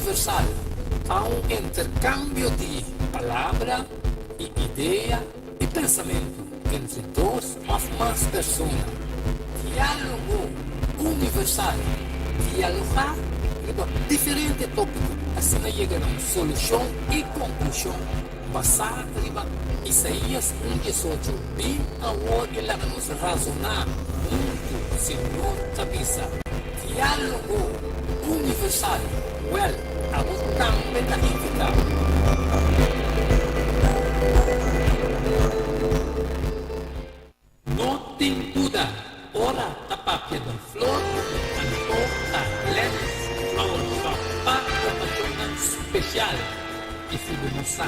Universal ta un interkambio di palabra i idea i pensamentu entre dos òf mas persona. Diálogo Universal, Dialogá riba diferente tópiko asina yega na un solushon i konklushon basá riba Isaías un diesocho, Bin awor i laga nos razoná huntu, Señor ta bisa. Diálogo Universal, Wèl, abo tambe ta invitá. No tin duda, ora ta papia di flor, anto ta Gladys Flower Shop pa okashonnan spesial. I si bo no sa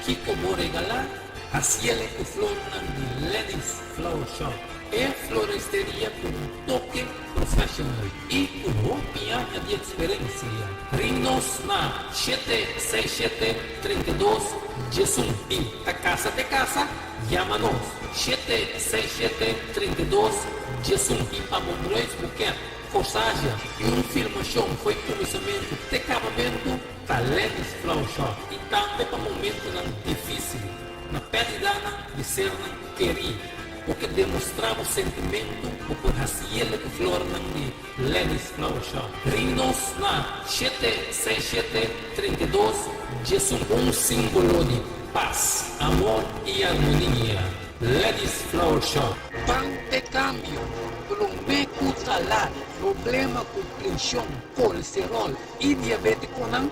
kiko bo regalá, hasiel ku flornan di Gladys Flower Shop, e floristeria ku un toke professional i ku hopi aña di eksperensia. Ring nos na 767 32 11 i ta kasa te kasa, yama nos 767 32 11 i pa bo bruis buket, korsazje i un filmashon fo'i kuminsamentu te kabamentu ta Lenny's Flower Shop i tambe pa momentunan difísil na pèrdidanan di sernan kerí. Bo ke demostrá bo sentimentu, bo por hasiele ku flornan di Lenny's Flower Shop. Ring nos na 767 32 11. Un símbolo di pas, amor i armonia. Lenny's Flower Shop. Ban p'e kambio, promé ku ta lat. Problema ku prenshon, kolesteròl i diabétikonan,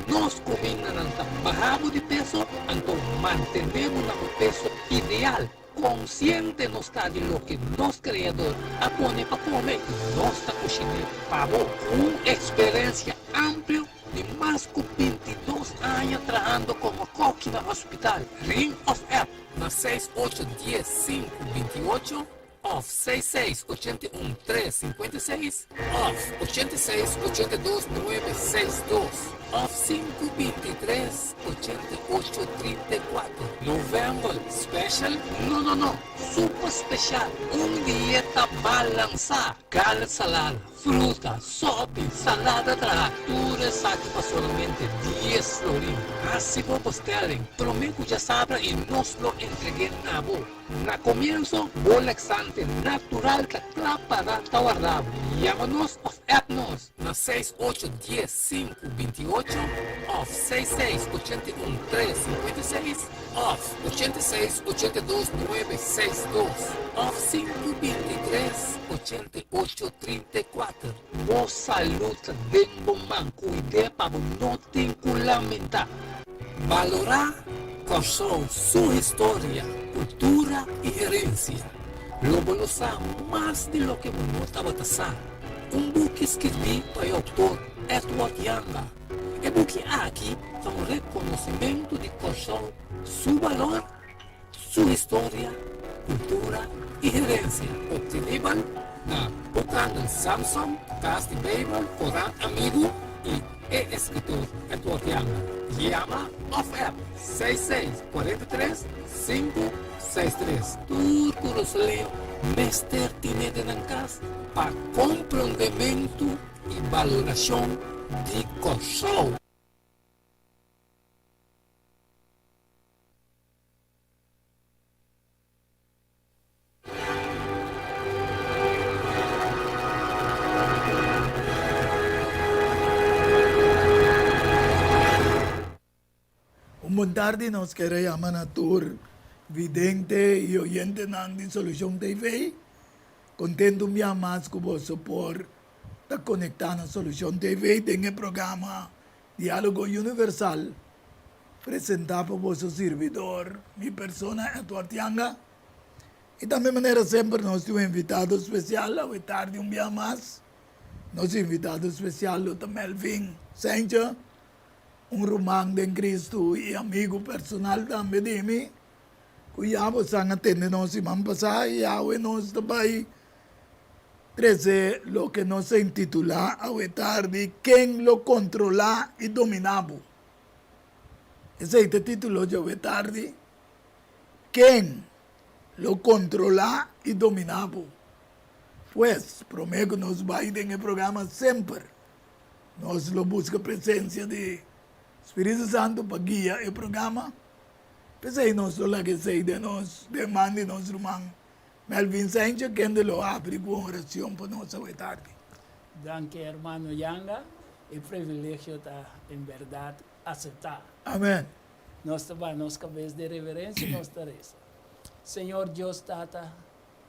Nos kumindanan ta baha bo di peso, anto mantené bo na bo peso ideal. Konsiente nos ta di loke nos Kreador a pone pa kome i nos ta kushiné pa bo. Ku un eksperensia amplio di mas ku 22 aña trahando komo koki na hospital, ring òf app na 6 8 10 5 28. Òf 6 6 81 3 56 òf 86 82 9 6 dos òf 5 23 88 34. November special? No no no! Super special! Un dieta balansá! Kale salada, fruta, sopi, salada traha, tur esaki pa solamente dies florin. Hasi bo bestelling promé ku djasabra i nos lo entreg'é na bo. Na komienso, bo laxante natural ta kla para ta warda bo. Yama nos òf app nos na 6 8 10 5 28 òf 6 6 81 3 56 òf 86 82 9 6 2 òf 5 23 88 34. Bo salud ta den bo man, kuid'é pa bo no tin ku lamentá. Balorá Kòrsou su historia, kultura i herensia. Lo bo lo sa mas di loke bo no tabata sa. Un buki skirbí pa e outor Edward Janga. E buki aki ta un rekonosimentu di Kòrsou su balor, su historia, kultura i herensia. Optenibel na Boekhandel Samsom, Kas di Beibel, Korant Amigu i E eskritor Edward Janga. Yama òf app 6 6 43 5 6 3. Tur Kurasoleo mester tine den nan kas pa komprondementu i balorashon di Kòrsou. Un bon tardi nos kere yama na tur vidente y oyentenan di Solucion TV. Contento un bia mas cu boso por ta conecta na Solucion TV den e programa Dialogo Universal presenta pa boso sirbidor, mi persona Edward Yanga. Y tambe manera semper nos tin un invitado special awe tardi un bia mas. Nos invitado special lo ta Melvin Sencha, un ruman den Cristo y amigo personal tambe di mi, cu ya bosan a tende nos siman pasa y awe nos ta bay Trese loke nos a intitulá awe tardi Ken lo kontrolá i dominá bo? Esei ta e título dje awe tardi, Ken lo kontrolá i dominá bo? Pues, promé ku nos bai den e programa semper. Nos lo buska presensia di Spiritu Santu pa guia e programa. P'esei nos lo laga esei den nos den man di nos ruman Melvin Saintje kende lo habri ku un oracion pa nos awe tardi. Danki hermano Yanga, e privilegio ta en berdad acepta. Amen. Nos ta baha nos cabes den reverencia y nos ta reza. Señor Dios Tata,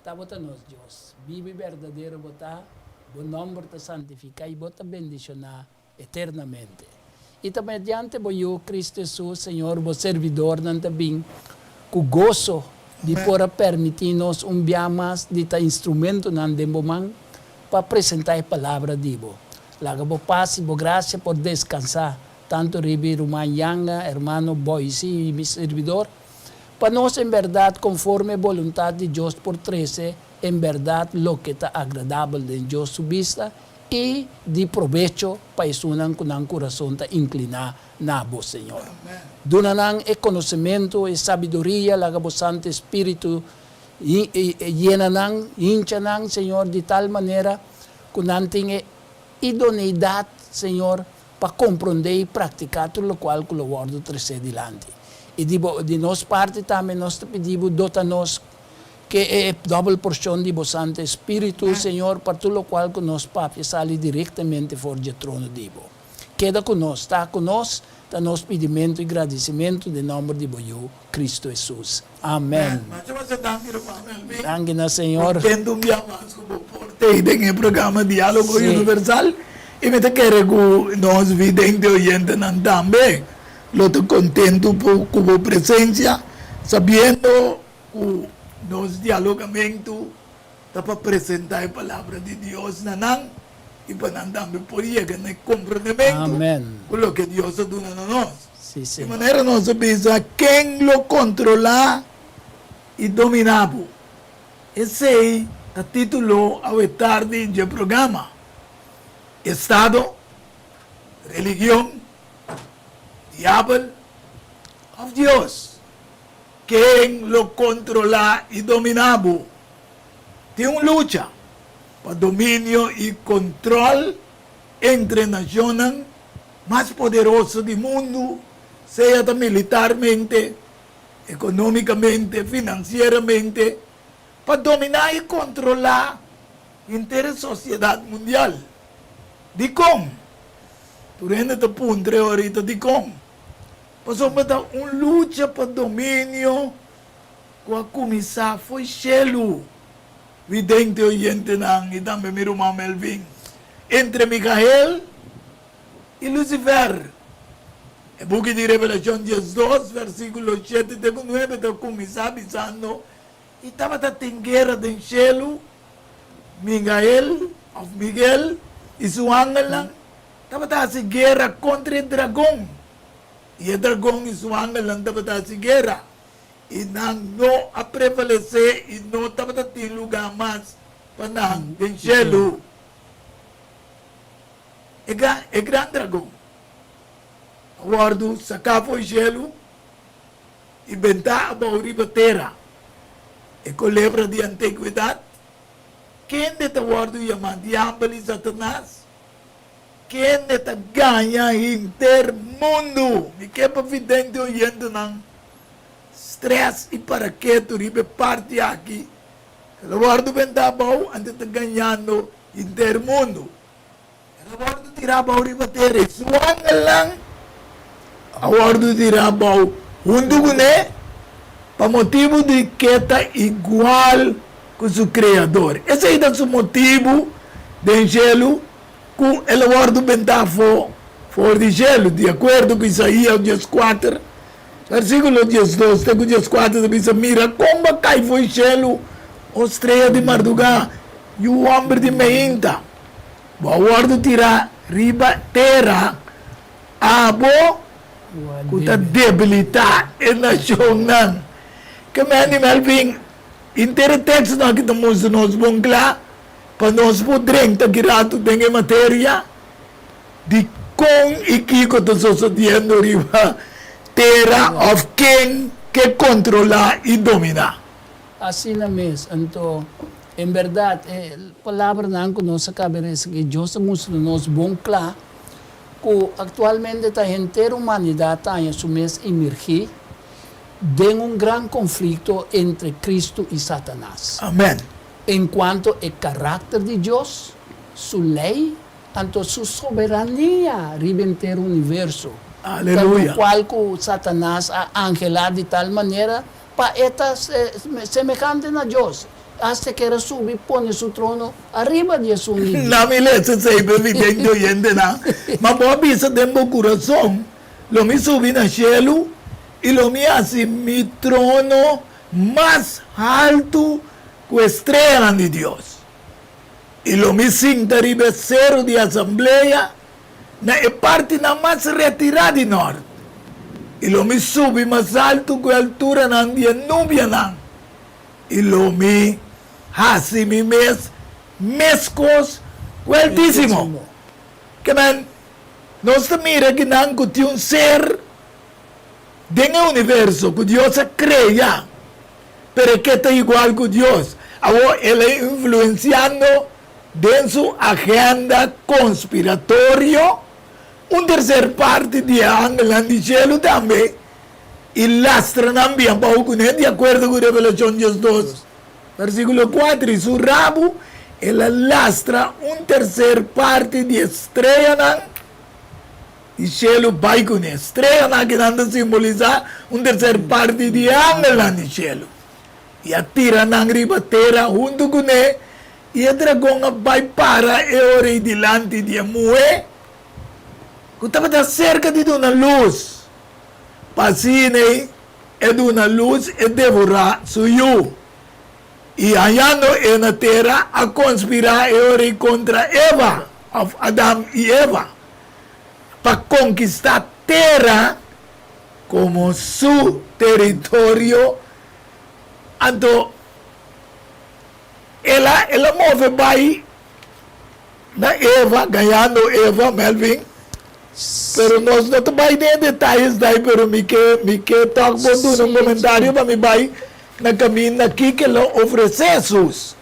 ta Bo ta nos Dios, bibo y berdadero Bo ta, Bo nomber ta santifica y Bo ta bendiciona eternamente. I ta mediante bo Yu, Cristo Hesus, Señor, bo servidornan ta bin ku goso di por a permití nos un bia mas di ta instrumentonan den bo man pa presentá e Palabra di bo. Laga bo pas i bo grasia por deskansá tantu riba e ruman Yanga, hermano Boise i mi sirbidor, pa nos en bèrdat konforme e boluntat di Dios por trese en bèrdat loke ta agradabel den Dios su bista i di probecho pa esunnan ku nan kurason ta inkliná na Bo, Señor. Duna nan e konosementu, e sabiduria, laga Bo Santu Spiritu yena nan, hincha nan, Señor, di tal manera ku nan tin e idoneidat, Señor, pa komprondé i praktiká tur lokual ku lo wòrdu tresé dilanti. I di Bo, di nos parti tambe nos ta pidi Bo dota nos Ke e dòbel porshon di bo Santu Espíritu, Señor, pa tur lokual ku nos papia sali direktamente for dje trono di bo. Keda ku nos, ta ku nos, ta nos pidimentu i gradisimentu den nòmber di bo Yu, Kristu Hesus. Amèn. Masha masha danki ruman Melvin. Danki na Señor. Contento un bia mas ku bo por tei den e programa Diálogo Universal i mi ta kere ku nos vidente oyentenan tambe lo ta contento ku bo presencia sabiendo Ku nos dialogamentu ta pa presentá e Palabra di Dios na nan i pa nan tambe por yega na e komprendementu ku loke Dios a duna na nos. Di manera nos a bisa, Ken lo kontrolá i dominá bo? Esei ta título awe tardi dje programa, Estado, Religion, Diabel òf Dios? Ken lo kontrolá i dominá bo? Tin un lucha pa dominio i kontrol entre nashonnan mas poderoso di mundu, sea ta militarmente, ekonómikamente, finansieramente, pa dominá i kontrolá henter e sosiedat mundial. Dikon? Tur hende ta puntra e orita dikon. Pasobra ta un lucha pa dominio ku a kuminsá fo'i shelu. Vidente oyentenan i tambe mi ruman Melvin, entre Mikael i Lucifer. E buki di Revelashon 12, versíkulo shete te ku nuebe ta kuminsá bisando, I tabata tin guera den shelu, Migael, òf Miguel, i su angelnan tabata hasi guera kontra e dragon, i e dragon i su angelnan tabata hasi guera, i nan no a prevalesé i no tabata tin lugá mas pa nan den shelu. E e gran dragon a wòrdu saká for shelu i bentá abou riba tera. E kolebra di antigwedat, kende ta wòrdu yamá Diabel i Satanas, kende ta gaña henter mundu. Mi ke pa vidente oyentenan strès i para ketu riba e parti aki. El a wòrdu bentá abou, anto ta gañando henter mundu. El a wòrdu tirá abou riba tera i su angelnan a wòrdu tirá abou huntu kuné pa motibu di ke ta igual ku su Kreador. Esei ta su motibu den shelu ku el a wòrdu bentá afó for di shelu. Di akuerdo ku Isaías 14, versíkulo 12 te ku 14 ta bisa, Mira kon bo a kai for shelu, o strea di mardugá, yu hòmber di meinta! Bo a wòrdu tirá riba tera, abo ku ta debilitá e nashonnan. Ke men di Melvin, henter e tekstonan aki ta mustra nos bon kla pa nos por drenta ki ratu den e materia di kon i kiko ta sosodiendo riba tera òf ken ke kontrolá i dominá. Asina mes, anto, en bèrdat, e palabranan ku nos a kaba resa ku Dios ta mustra nos bon kla. Ku aktualmente ta henter humanidat ta haña su mes imirgí den un gran konflikto entre Kristu i Satanas. Amen. En kuanto e karakter di Dios, Su lei, anto Su soberania riba henter universo. Ta Aleluya. lokual ku Satanas a anhelá di tal manera pa e ta semehante na Dios, hasta e ker a subi pone su trono ariba di esun di Dios. Na mi lesa esei pa evidente oyentenan, ma bo a bisa den bo kurason, Lo mi subi na shelu i lo mi hasi mi trono mas haltu ku e streanan di Dios, i lo mi sinta riba e seru di asamblea na e partinan mas retirá di nòrt, i lo mi subi mas altu ku e alturanan di e nubianan, i lo mi hasi mi mes meskos ku e Altísimo. Ke men, nos ta mira kinan ku tin un ser den e universo ku Dios a krea, pero e ke ta igual ku Dios. Awor el a influensiando den su agenda konspiratorio un terser parti di e angelnan di shelu tambe i lastra nan bien bou kuné, di akuerdo ku Revelashon diesdos, versíkulo kuater, i su rabu el a lastra un terser parti di e streanan di shelu bai kuné. Streanan akinan ta simbolisá un terser parti di e angelnan di shelu. I a tira nan riba tera huntu kuné, i e dragon a bai para e ora ei dilanti di e muhé ku tabata serka di duna lus, pa asina ei e duna lus e devorá su yu. I hañando e na tera a konspirá e ora ei kontra Eva, òf Adam i Eva, pa konkistá tera komo su teritorio. Anto el a el a move bai na Eva, gañando Eva, Melvin. Pero nos no ta bai den e detayes dai, pero mi ke mi ke tòg bo duna un komentario pa mi bai na kaminda kiko el a ofresé Hesus.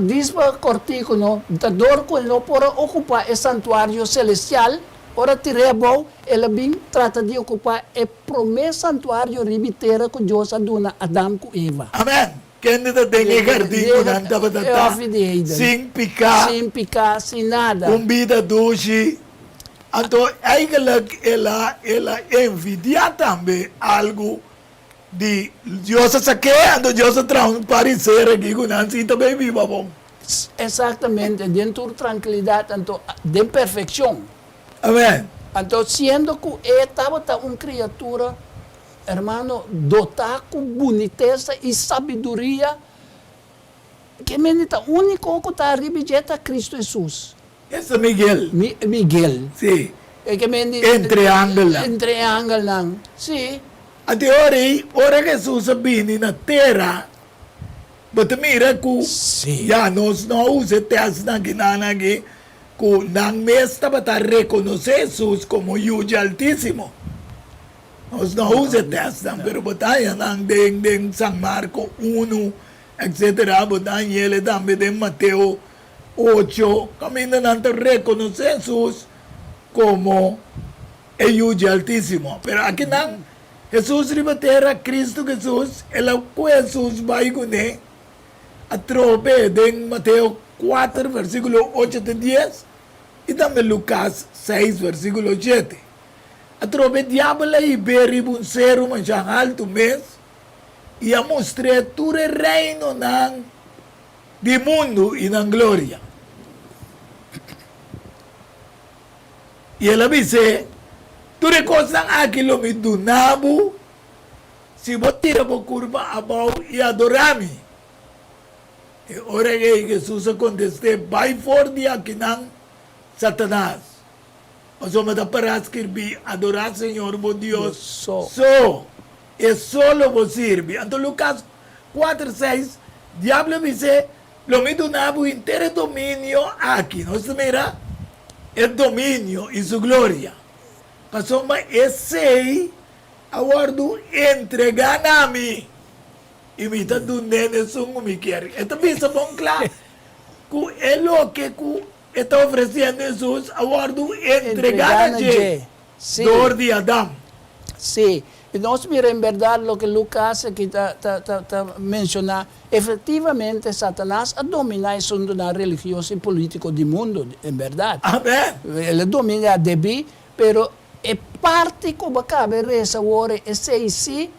Dis pa kòrtiku no, ta dor ku el no por a okupá e santuario selestial, ora tir'é abou, el a bin trata di okupá e promé santuario riba e tera ku Dios a duna Adam ku Eva. Amèn! Kende ta den e hardin ku nan tabata ta, sin piká, sin piká, sin nada. Un bida dushi. Anto eigenlijk el a el a envidiá tambe algu Di Dios a sak'é, anto Dios a traha un par di ser aki ku nan si ta bay biba bon. Exactamente, den tur trankilidat, anto den perfekshon. Amen. Anto siendo ku e tabata un kriatura, hermano, dotá ku bunitesa i sabiduria, ke mende ta úniko ku ta ariba dje ta Kristu Hesus. Esta Miguel. Miguel. Sí. E ke mende. Entre angelnan. Entre e angelnan, sí. Anto e ora ei, ora Hesus a bini na tera, bo ta mira ku ya nos no a usa e tèstnan kinan aki, ku nan mes tabata rekonosé Hesus komo Yu dje Altísimo. Nos no a usa e tèstnan, pero bo ta haña nan den den San Marko unu, etsetera, bo ta hañ'el tambe den Mateo ocho, kaminda nan ta rekonosé Hesus komo e Yu dje Altísimo. Pero akinan, Hesus riba tera, Kristu Hesus, el a ku Hesus bai kuné atrobe den Mateo kuater versíkulo ocho te dies i tambe Lukas seis versíkulo shete. Atrobe diabel a hib'é riba un seru masha haltu mes i a mustr'é tur e reinonan di mundu i nan gloria. I el a bis'é, Tur e kosnan aki lo mi duna bo si bo tira bo kurpa abou i adorá mi. E ora ei Hesus a kontest'é, Bai for di akinan, Satanas, pasobra ta pará skirbí, Adorá Señor bo Dios so, e so lo bo sirbi. Anto Lukas kuater seis, Diablo a bis'é, Lo mi duna bo henter e dominio aki. Nos ta mira e dominio i su gloria, pasobra esei a wòrdu entregá na mi, i mi ta dun'é na esun ku mi kier. E ta bisa bon kla ku e loke ku. e ta ofresiendo Hesus a wòrdu entregá na dje dor di Adam. Sí, i nos mira en bèrdat loke Lukas aki ta ta menshoná, efektivamente Satanas a dominá e asuntunan religioso i polítiko di mundu, en bèrdat. Amèn. El a dominá debí, pero e parti ku bo a kaba e resa awor, esei sí,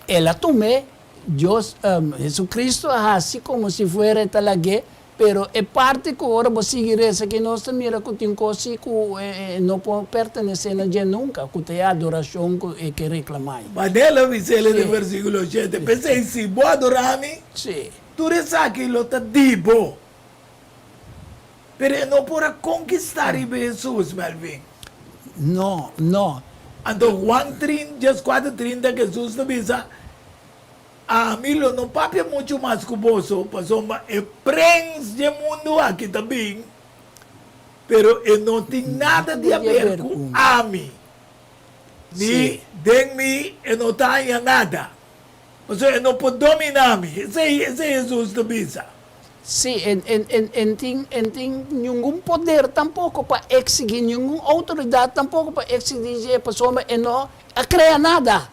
el a tum'é, Dios, Hesukristu a hasi komo si fuera e ta lag'é, Pero e parti ku ora bo sigui resa ki nos ta mira ku tin kos si ku e no por pertenesé na dje nunka, ku ta e adorashon ku e ke reklamá. Manera bis'el den versíkulo shete, P'esei si bo adorá mi, tur esaki lo ta di bo. Pero e no por a konkistá riba Hesus, Melvin. No, no. Anto Juan trin, dieskuater trinta, Hesus ta bisa, Ami lo no papia muchu mas ku boso, pasobra e prens dje mundu aki ta bin, pero e no tin nada di haber ku ami, ni den mi e no ta haña nada, pasobra e no por dominá mi. Esei, esei Hesus ta bisa. Sí, e, e, e, e tin, e tin ningun poder tampoko pa eksigí, ningun outoridat tampoko pa eksigí dje, pasobra e no a krea nada.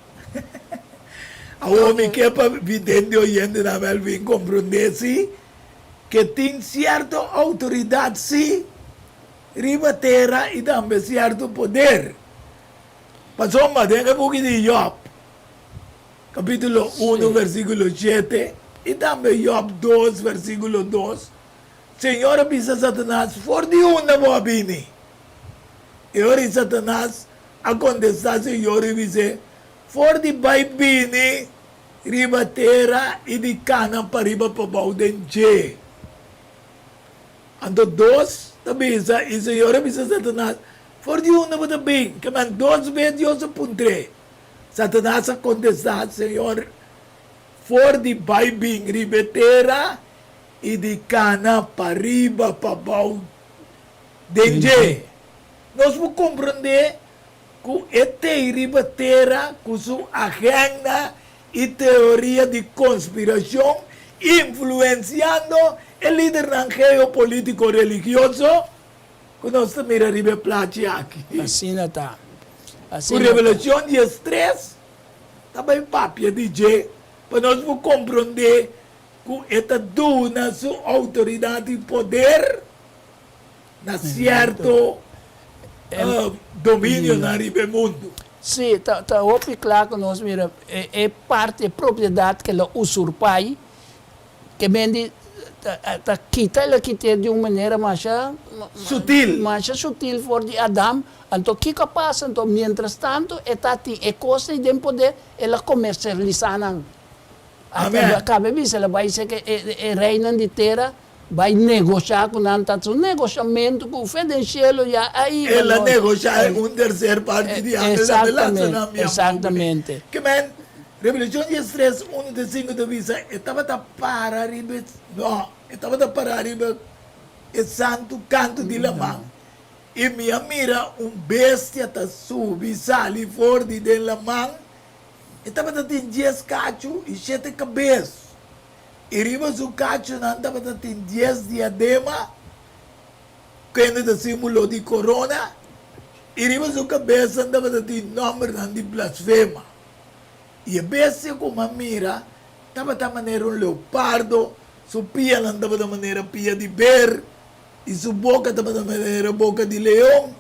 Awor mi ke pa vidente oyentenan Melvin komprondé si ke tin sierto outoridat si riba tera i tambe sierto poder. Pasobra den e buki di Job, kapítulo unu versíkulo shete i tambe Job dos versíkulo dos, Señor a bisa Satanas, For di unda bo a bini? E ora i Satanas a kontestá Señor i bis'é, For di bai bini riba tera i di kana pariba pabou den dje. Anto dos ta bisa, i Señor a bisa Satanas, For di unda bo ta bin? Kemen dos bes Dios a puntr'é. Satanas a kontestá, Señor, For di bai bin riba e tera i di kana pariba pabou den dje. Nos por komprondé ku e tei riba tera ku su agenda i teoria di konspirashon influensiando e lidernan geopolítiko religioso ku nos ta mira riba e plachi aki. Asina ta. Ku Asina ta. Revelashon diestres ta bai papia di dje pa nos por komprondé ku e ta duna su outoridat i poder na sierto dominionan riba e mundu. Sí, ta ta hopi kla ku nos mira e e parti, e propiedat ke lo usurpá ei, ke mendi ta ta kita el a kit'é di un manera masha Sutil. masha sutil for di Adam. Anto kiko a pasa? Anto miéntras tantu e ta tin e kosnan ei den poder, el a komersialisá nan. Amèn. A kaba e bisa, el a bai seka e e reinan di tera Bai negoshá ku nan ta su negoshamentu ku fe den shelu ya a hiba El a nos. negoshá e un terser parti di angel tambe lansa nan mi amor kuné. Exactamente. Ke men, Revelashon diestres, unu te sinku ta bisa e tabata para riba e, no, e tabata pará riba e santu kantu di laman, i mi a mira un bestia ta subi sali for di den laman, e tabata tin dies kachu i shete kabes. I riba su kachunan tabata tin dies diadema, kende ta símbolo di korona, i riba su kabesan tabata tin nòmbernan di blasfema. I e bestia ku mi a mira tabata manera un leopardo, su pianan tabata manera pia di ber, i su boka tabata manera boka di leon.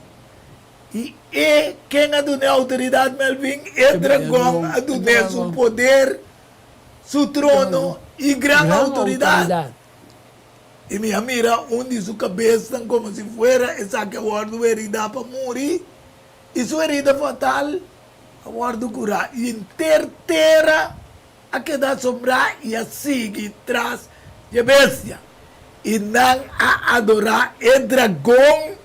I e ken a dun'é outoridat, Melvin? E dragon a dun'é su poder. Su trono i gran outoridat. I mi a mira un di su kabesnan komo si fuera esaki a wòrdu heridá pa muri, i su herida fatal a wòrdu kurá, i henter tera a keda asombrá i a sigui tras dje bestia. I nan a adorá e dragon,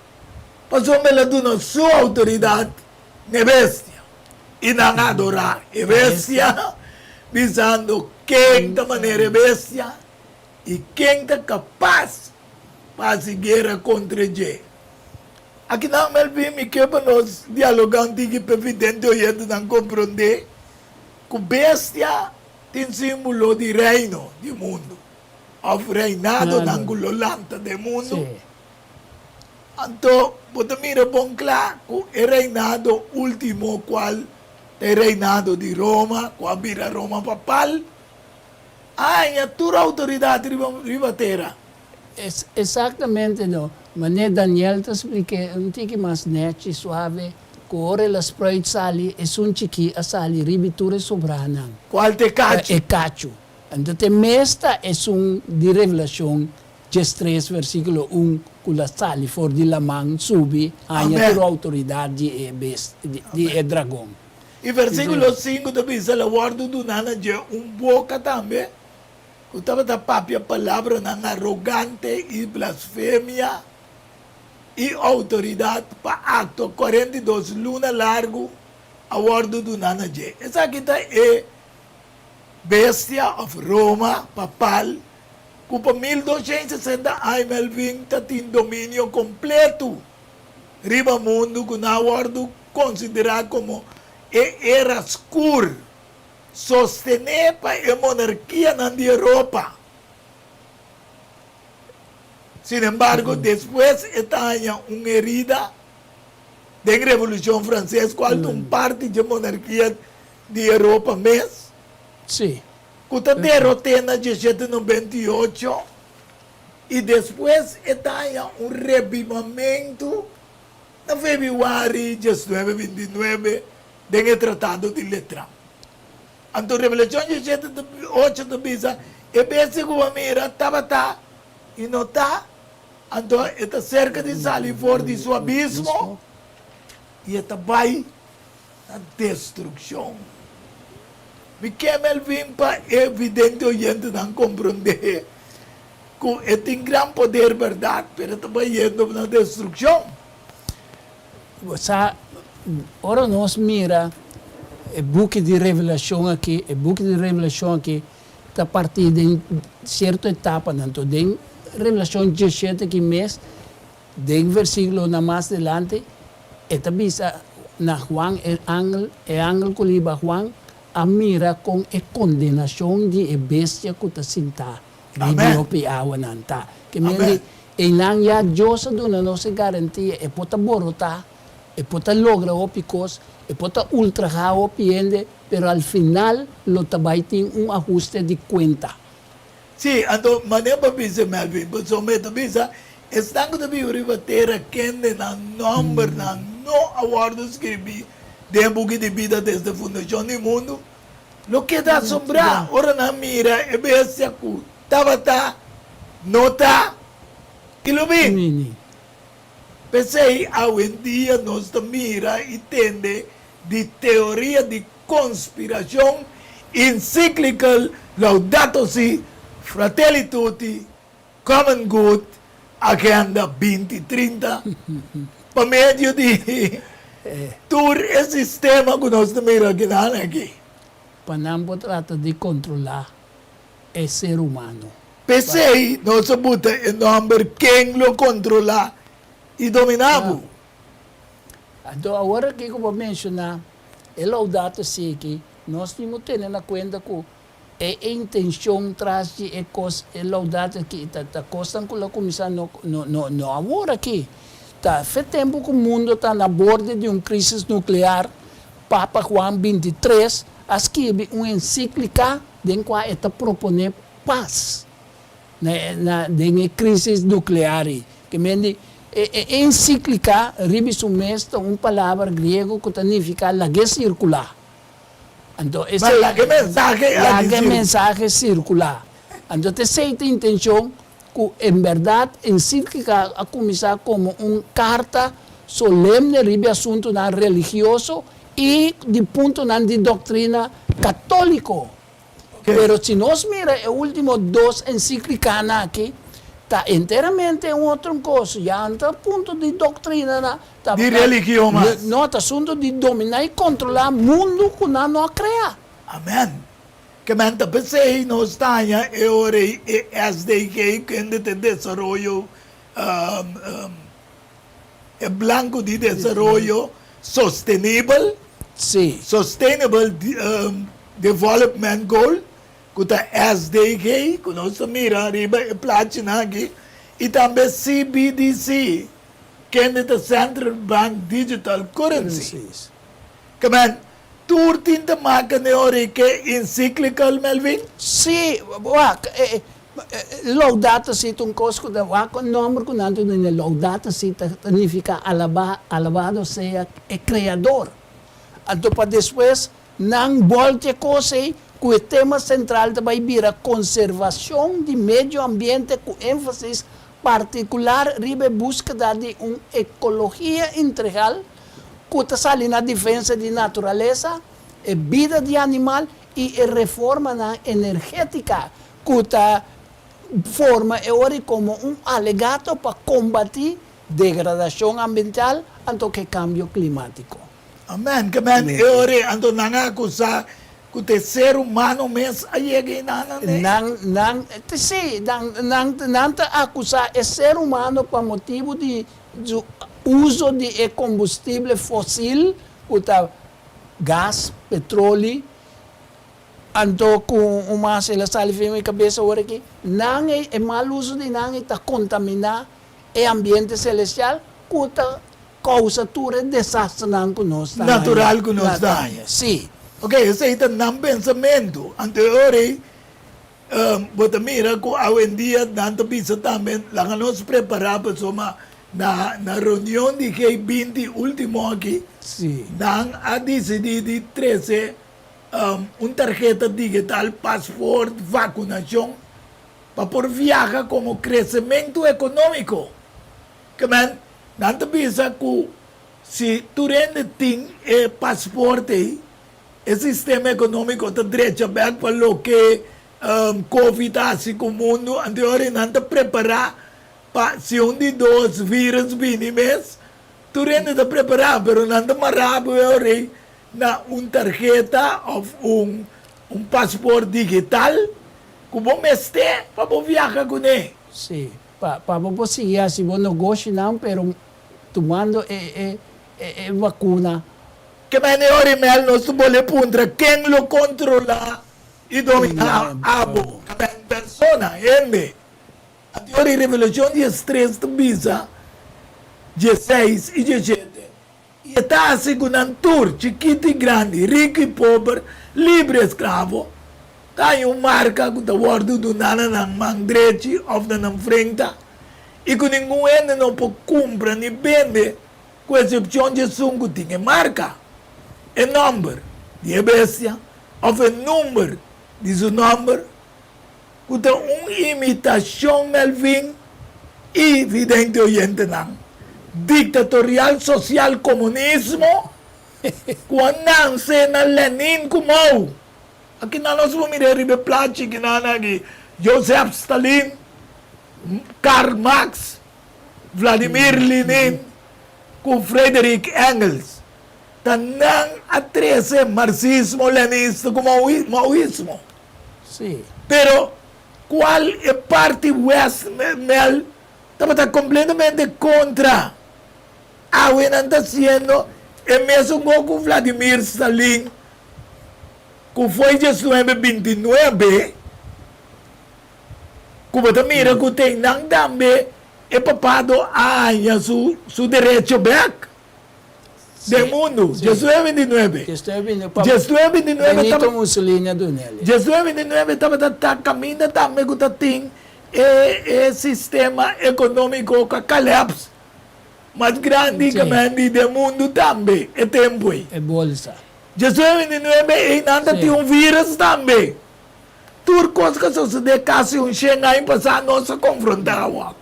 pasobra el a duna su outoridat n'e bestia. I nan a adorá e bestia, bisando, Ken ta manera e bestia, i ken ta kapas pa hasi guera kontra dje? Akinan, Melvin, mi ke pa nos dialogá un tiki pa e vidente oyentenan komprondé ku bestia tin símbolo di reino di mundu òf reinadonan ku lo lanta den mundu. Anto bo ta mira bon kla ku e reinado último kual ta e reinado di Roma, ku a bira Roma papal, a haña tur outoridat riba riba tera. Exactamente no. Manera Daniel ta splik'é un tiki mas nèchi, suave, ku ora el a spruit sali, esun chikí a sali riba i tur e sobranan. Kual ta e kachu? E kachu. Anto te mes ta esun di Revelashon 13 versíkulo 1 ku la sali for di laman subi haña Amèn. tur outoridat di e bes, di e dragon. I versíkulo 5 ta bisa, La wòrdu duná na dje un boka tambe ku tabata papia palabranan arogante i blasfemia i outoridat pa aktua 42 luna largu a wòrdu duná na dje. Esaki ta e bestia òf Roma papal ku pa 1260 aña Melvin ta tin dominio kompletu riba mundu ku nan a wòrdu konsiderá komo e era skur sostené pa e monarkianan di Europa. Sin embargo, despues e ta haña un herida den Revolushon Franses, kual ta un parti dje monarkia di Europa mes, ku ta derot'é na 1798, i despues e ta haña un rebibamentu na febrüari 1929 den e Tratado di Letran. Anto Revelashon 17 8 ta bisa, E bestia ku bo a mira tabata i no ta, anto e ta serka di sali for di su abismo i e ta bai na destrukshon. Mi ke Melvin pa e vidente oyentenan komprondé ku e tin gran poder bèrdat, pero e ta bayendo na destrukshon. Bo sa, ora nos mira e buki di Revelashon aki, e buki di Revelashon aki ta partí den sierto etapanan. Anto den Revelashon 17 aki mes, den versíkulonan mas delante, e ta bisa na Juan, e angel, e angel ku liba Juan a mira kon e kondenashon di e bestia ku ta sintá riba e hopi awanan ta. Ke mende Einan ya Dios a duna nos e garantia, e por ta borotá, e por ta logra hopi kos, e por ta ultrahá hopi hende, pero al final lo ta bai tin un ahuste di kuenta. Sí, anto manera bo a bisa, Melvin, pasobra mi ta bisa, esnan ku ta biba riba tera kende nan nòmbernan no a wòrdu skribí den e buki di bida desde fundashon di mundu, lo keda asombrá ora nan mira e bestia ku tabata, no ta i lo bin. P'esei awendia nos ta mira i tende di teoria di konspirashon, encyclical Laudato Si, Fratelli Tutti, Common Good, Agenda 2030, pa medio di tur e sistema ku nos ta mira akinan aki. Pa nan por trata di kontrolá e ser humano. P'esei nos a buta e nòmber Ken Lo Kontrolá i Dominá Bo? Anto awor aki ku bo menshoná e Laudato Si aki, nos tin ku tene na kuenta ku e intenshon tras di e kos e Laudato aki ta ta kosnan ku lo kuminsá no no no no awor aki. Ta fe tempu ku mundo ta na borde di un krisis nuklear, Papa Juan 23 a skirbi un ensíklika den kua e ta proponé pas na na den e krísis nuklear ei. Ke men di, e e ensíklika riba su mes ta un palabra griego ku ta nifiká lag'é sirkulá. Anto Ma esei laga e mensahe aki laga e sirkulá. mensahe sirkulá. Anto ta esei ta intenshon ku en bèrdat ensíklika a kuminsá komo un karta solemne riba e asuntunan religioso i di puntonan di doktrina katóliko. Pero si nos mira e último dos ensíklikanan aki, ta enteramente un otro kos. Ya no ta punto di doktrina na, ta, Di religion mas. No, ta asuntu di dominá i kontrolá mundu ku nan no a krea. Amèn. Ke men ta p'esei nos ta haña e ora ei e SDG, kende ta e desaroyo, e blanco di desaroyo sostenibel, Sustainable Development Goal, ku ta SDG, ku nos ta mira riba e plachinan aki, i tambe CBDC. Kende ta Central Bank Digital Currency. Ke men, tur tin te maka den ora ke encyclical, Melvin? Si, wak, Laudato Si ta un kos ku ta, wak e nòmber ku nan ta duna, Laudato Si ta nifiká alabá, alabado sea e Kreador. Anto pa despues nan bòltia e kos ei ku e tema sentral ta bai bira konservashon di medio ambiente ku énfasis partikular riba e búskeda di un ekologia integral ku ta sali na defensa di naturalesa, e bida di animal i e reformanan energétika ku ta forma e ora komo un alegato pa kombatí degradashon ambiental anto ku e kambio klimátiko. Amen, ke men e ora anto nan a akusá ku ta e ser humano mes a yega einan ne? Nan, nan, sí, nan, nan, nan ta akusá e ser humano pa motibu di su uso di e kombustible fosil ku ta gas, petroli, anto ku un mas el a sali fin mi kabes awor aki, nan ei, e mal uso di nan ei ta kontaminá e ambiente selestial ku ta kousa tur e desasternan ku nos ta haña. Natural ku nos ta haña. Sí. Ok, esei ta nan pensamentu. Anto e ora ei bo ta mira ku awendia nan ta bisa tambe laga nos prepará pasobra na na reunion di G 20 último aki nan a disidí di trese un tarheta digital, pasport, vakunashon pa por viaha komo kresementu ekonómiko. Ke men nan ta bisa ku si tur hende tin e pasport ei, e sistema ekonómiko ta drecha bèk pa loke Covid a hasi ku mundu. Anto e ora nan ta prepará pa si un di dos vírùs bini mes, tur hende ta prepará, pero nan ta mará bo e ora ei na un tarheta òf un un pasport digital ku bo mester pa bo viaha kuné. Sí, pa pa bo por sigui hasi bo negoshinan pero tumando e e e vakuna. Ke mene ora i mel nos ta bole puntra ken lo kontrolá i dominá abo? Ke men persona, hende. Anto ora i Revelashon 13 ta bisa 16 i 17, I e ta hasi ku nan tur, chikitu i grandi, riku i pober, libre i esklavo, ta haña un marka ku ta wòrdu duná na nan man drechi òf na nan frenta, i ku ningun hende no por kumpra ni bende, ku esepshon di esun ku tin e marka, e nòmber di e bestia òf e number di su nòmber, ku ta un imitashon Melvin i vidente oyentenan, diktatorial sosial komunismo ku a nanse na Lenin ku Mao. Akinan nos por mira riba e plachi kinan aki Joseph Stalin, Karl Marx, Vladimir Lenin ku Friedrich Engels. Ta nan a trese marxismo, leninista ku maoismo. Sí. Pero cual e parti West Mel tabata completamente contra. Awe nan ta haciendo e mesun go cu Vladimir Stalin cu foi 1929 cu bo ta mira cu ten nan tambe e papado a haña su su derecho bek. Den mundu, 1929. 1929 Benito Mussolini a duna el. 1929 tabata ta kaminda tambe ku ta tin e e sistema ekonómiko ku a kalaps mas grandi ku men di den mundu tambe e tempu ei. E bolsa. 1929 einan ta tin un vírus tambe. Tur kos ku a sosodé kasi un shen aña pasá nos a konfrontá awor.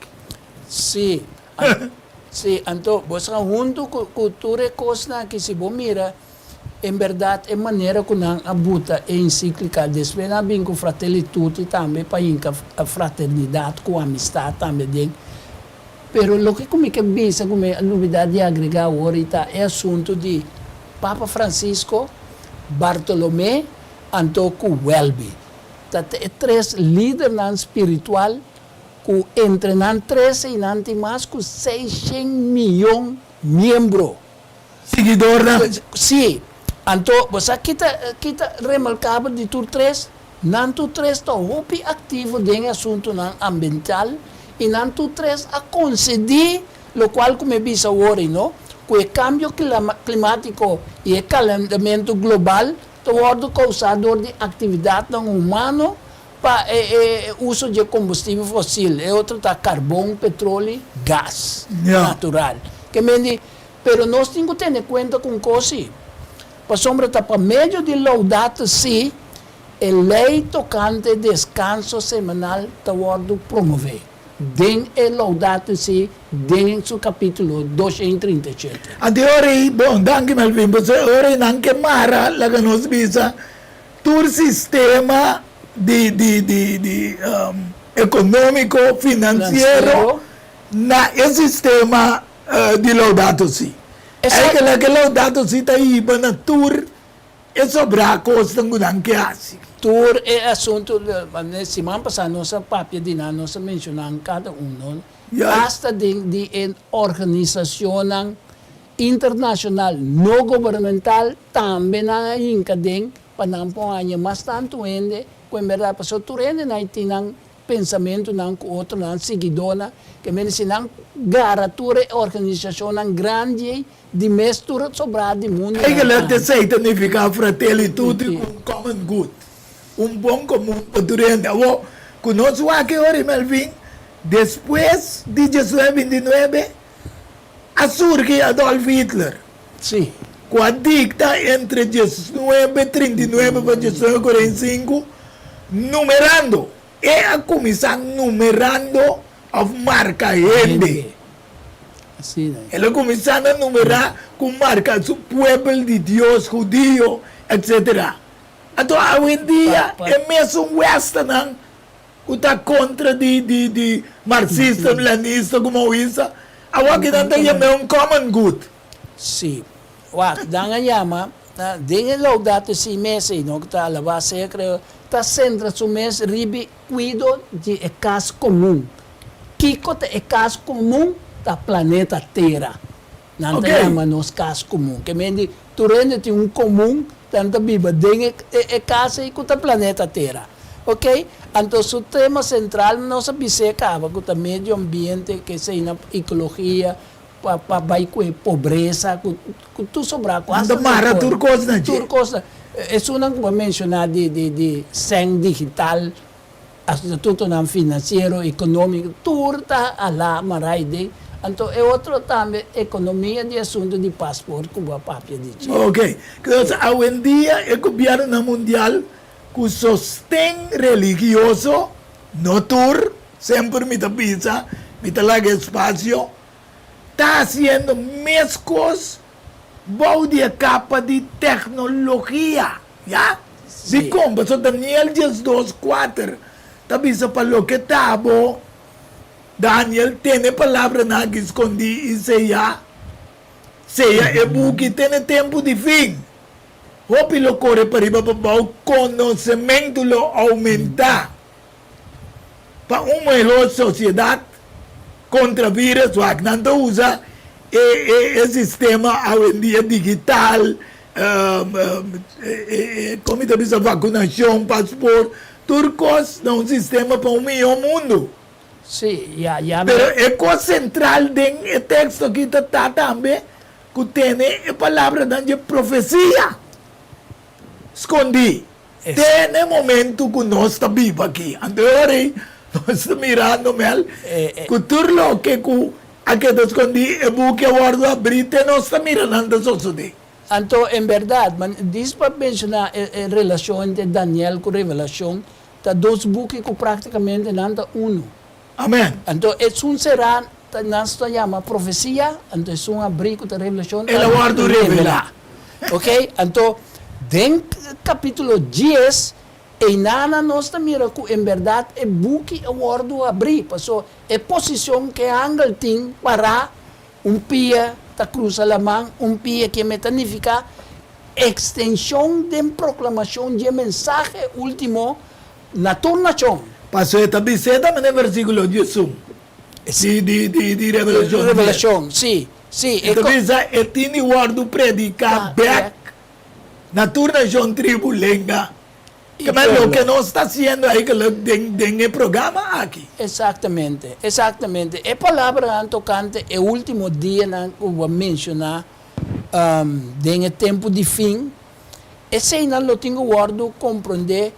Sí. Sí, anto bo sa huntu ku ku tur e kosnan aki si bo mira en bèrdat e manera ku nan a buta e ensiklika despues nan a bin ku Fratelli Tutti tambe pa hinka fraternidat ku amistat tambe den. Pero loke ku mi ke bisa ku mi a lubida di agregá awor i ta e asuntu di Papa Francisco, Bartolomé anto ku Welby. Ta e tres lidernan spiritual Ku entre nan tres ei nan tin mas ku seishen miyon miembro. Siguidornan. Sí. Anto, bo sa ki ta ki ta remarkabel di tur tres? Nan tur tres ta hopi aktivo den e asuntunan ambiental i nan tur tres a konsedí Lokual ku mi bisa awor ei no, ku e kambio klimátiko i e kalentamentu global ta wòrdu kousá dor di aktividatnan humano pa e uso dje kombustibel fosil, e otro ta karbon, petroli, gas natural. Ke men di, pero nos tin ku tene kuenta ku un kos si, pasobra ta pa medio di Laudato Si e lei tokante deskanso semanal ta wòrdu promové den e Laudato Si den su kapítulo 237. Anto e ora ei, bon, danki Melvin, pasobra e ora ei nan ke mara, laga nos bisa, Tur sistema di di di di economico financiero na e sistema di Laudato Si. Eigenlijk e Laudato Si ta hiba na tur e sobrá cosnan cu nan ke haci. Tur e asunto, siman pasá nos a papia di nan, nos a menciona cada un, no? Hasta den di e organisacionnan Internacional no gubernamental tambe nan a hinca den pa nan por haña mas tantu hende cu en berdad pasobra tur hende nan tin nan pensamentonan cu otronan siguidornan ke mende si nan gara tur e organisacionnan grandi ey di mes tur sobra di mundo nan Eigenlijk esey ta nifica fratelli tutti cu un common good, un bon comun pa tur hende. Awor cu nos wak e ora Melvin despues di diesnuebe bintinuebe A surgi Adolf Hitler, Sí. ku a dikta entre diesnuebe trinta i nuebe pa diesnuebe kuarenta i sinku, numerando, e a kuminsá numerando òf marka hende. Asina. El a kuminsá na numerá ku marka su puebel di Dios, hudio, etsetera. Anto awendia e mesun westernan Ku ta kontra di di di marxista, milanista ku maoista, awor ki nan ta yam'é un common good. Sí. Wak, nan a yama, den e Laudato Si mes ei, no, ku ta alabá sea kreo, ta sentra su mes riba e kuido di e kas komun. Kiko ta e kas komun? Ta planeta Tera. Nan ta yama nos kas komun. Ke men di tur hende tin un komun, nan ta biba den e e kas ei ku ta planeta Tera. Oke, anto su tema sentral nos a bis'é kaba ku ta medio ambiente, ke esei na ekologia, pa pa bai ku e pobresa, ku ku tur sobrá ku Nan ta mara tur kos na dje. Tur kos na, esunnan ku bo a menshoná di di di sèn digital, Asuntunan finansiero, ekonómiko, tur ta alá marai den. Anto e otro tambe ekonomia di asuntu di pasport ku bo a papia di dje. Ok. Entonces awendia e gobiernonan mundial ku sosten religioso, no tur, semper mi ta bisa, mi ta laga espasio, ta hasiendo meskos bou di e kapa di teknologia. Ya? Dikon? Pasobra Daniel diesdos kuater ta bisa pa loke ta bo, Daniel, tene e palabranan aki skondí i seya, seya e buki te na e tempu di fin. Hopi lo kore pariba pabou, konosementu lo oumentá. Pa un mehor sosiedat kontra virus, wak nan ta usa e e sistema awendia digital, komo ta bisa vakunashon, pasport, tur kos na un sistema pa un mihó mundu. Sí, ya, ya. Pero e kos sentral den e teksto aki ta ta tambe ku tene e palabranan dje profesia skondí. Te na e momento ku nos ta biba aki. Anto e ora ei nos ta mirando mel ku tur loke ku a keda skondí, e buki a wòrdu abrí, te nos ta mira nan ta sosodé. Anto, en bèrdat, ma dis pa menshoná e relashon entre Daniel ku Revelashon, ta dos buki ku práktikamente nan ta unu. Amèn. Anto, esun será ta nan ta yama profesia, anto esun abrí ku ta revelashon ta El a wòrdu revelá. Ok, anto den kapítulo dies, einana nos ta mira ku en bèrdat e buki a wòrdu abrí, paso e posishon ku e angel tin pará, un pia ta krusa laman, un pia keme ta nifiká ekstenshon den proklamashon dje mensahe último na tur nashon. Paso e ta bis'é tambe den versíkulo diesun di di di Revelashon dies. Revelashon, sí, sí. E ta bisa e tin di wòrdu prediká bèk na tur nashon, tribu, lenga. Ke men loke nos ta hasiendo eigenlijk den den e programa aki. Exactamente, exactamente. E palabranan tocante e ultimo dianan cu bo a menciona den e tempo di fin, eseinan lo tin cu wordo comprende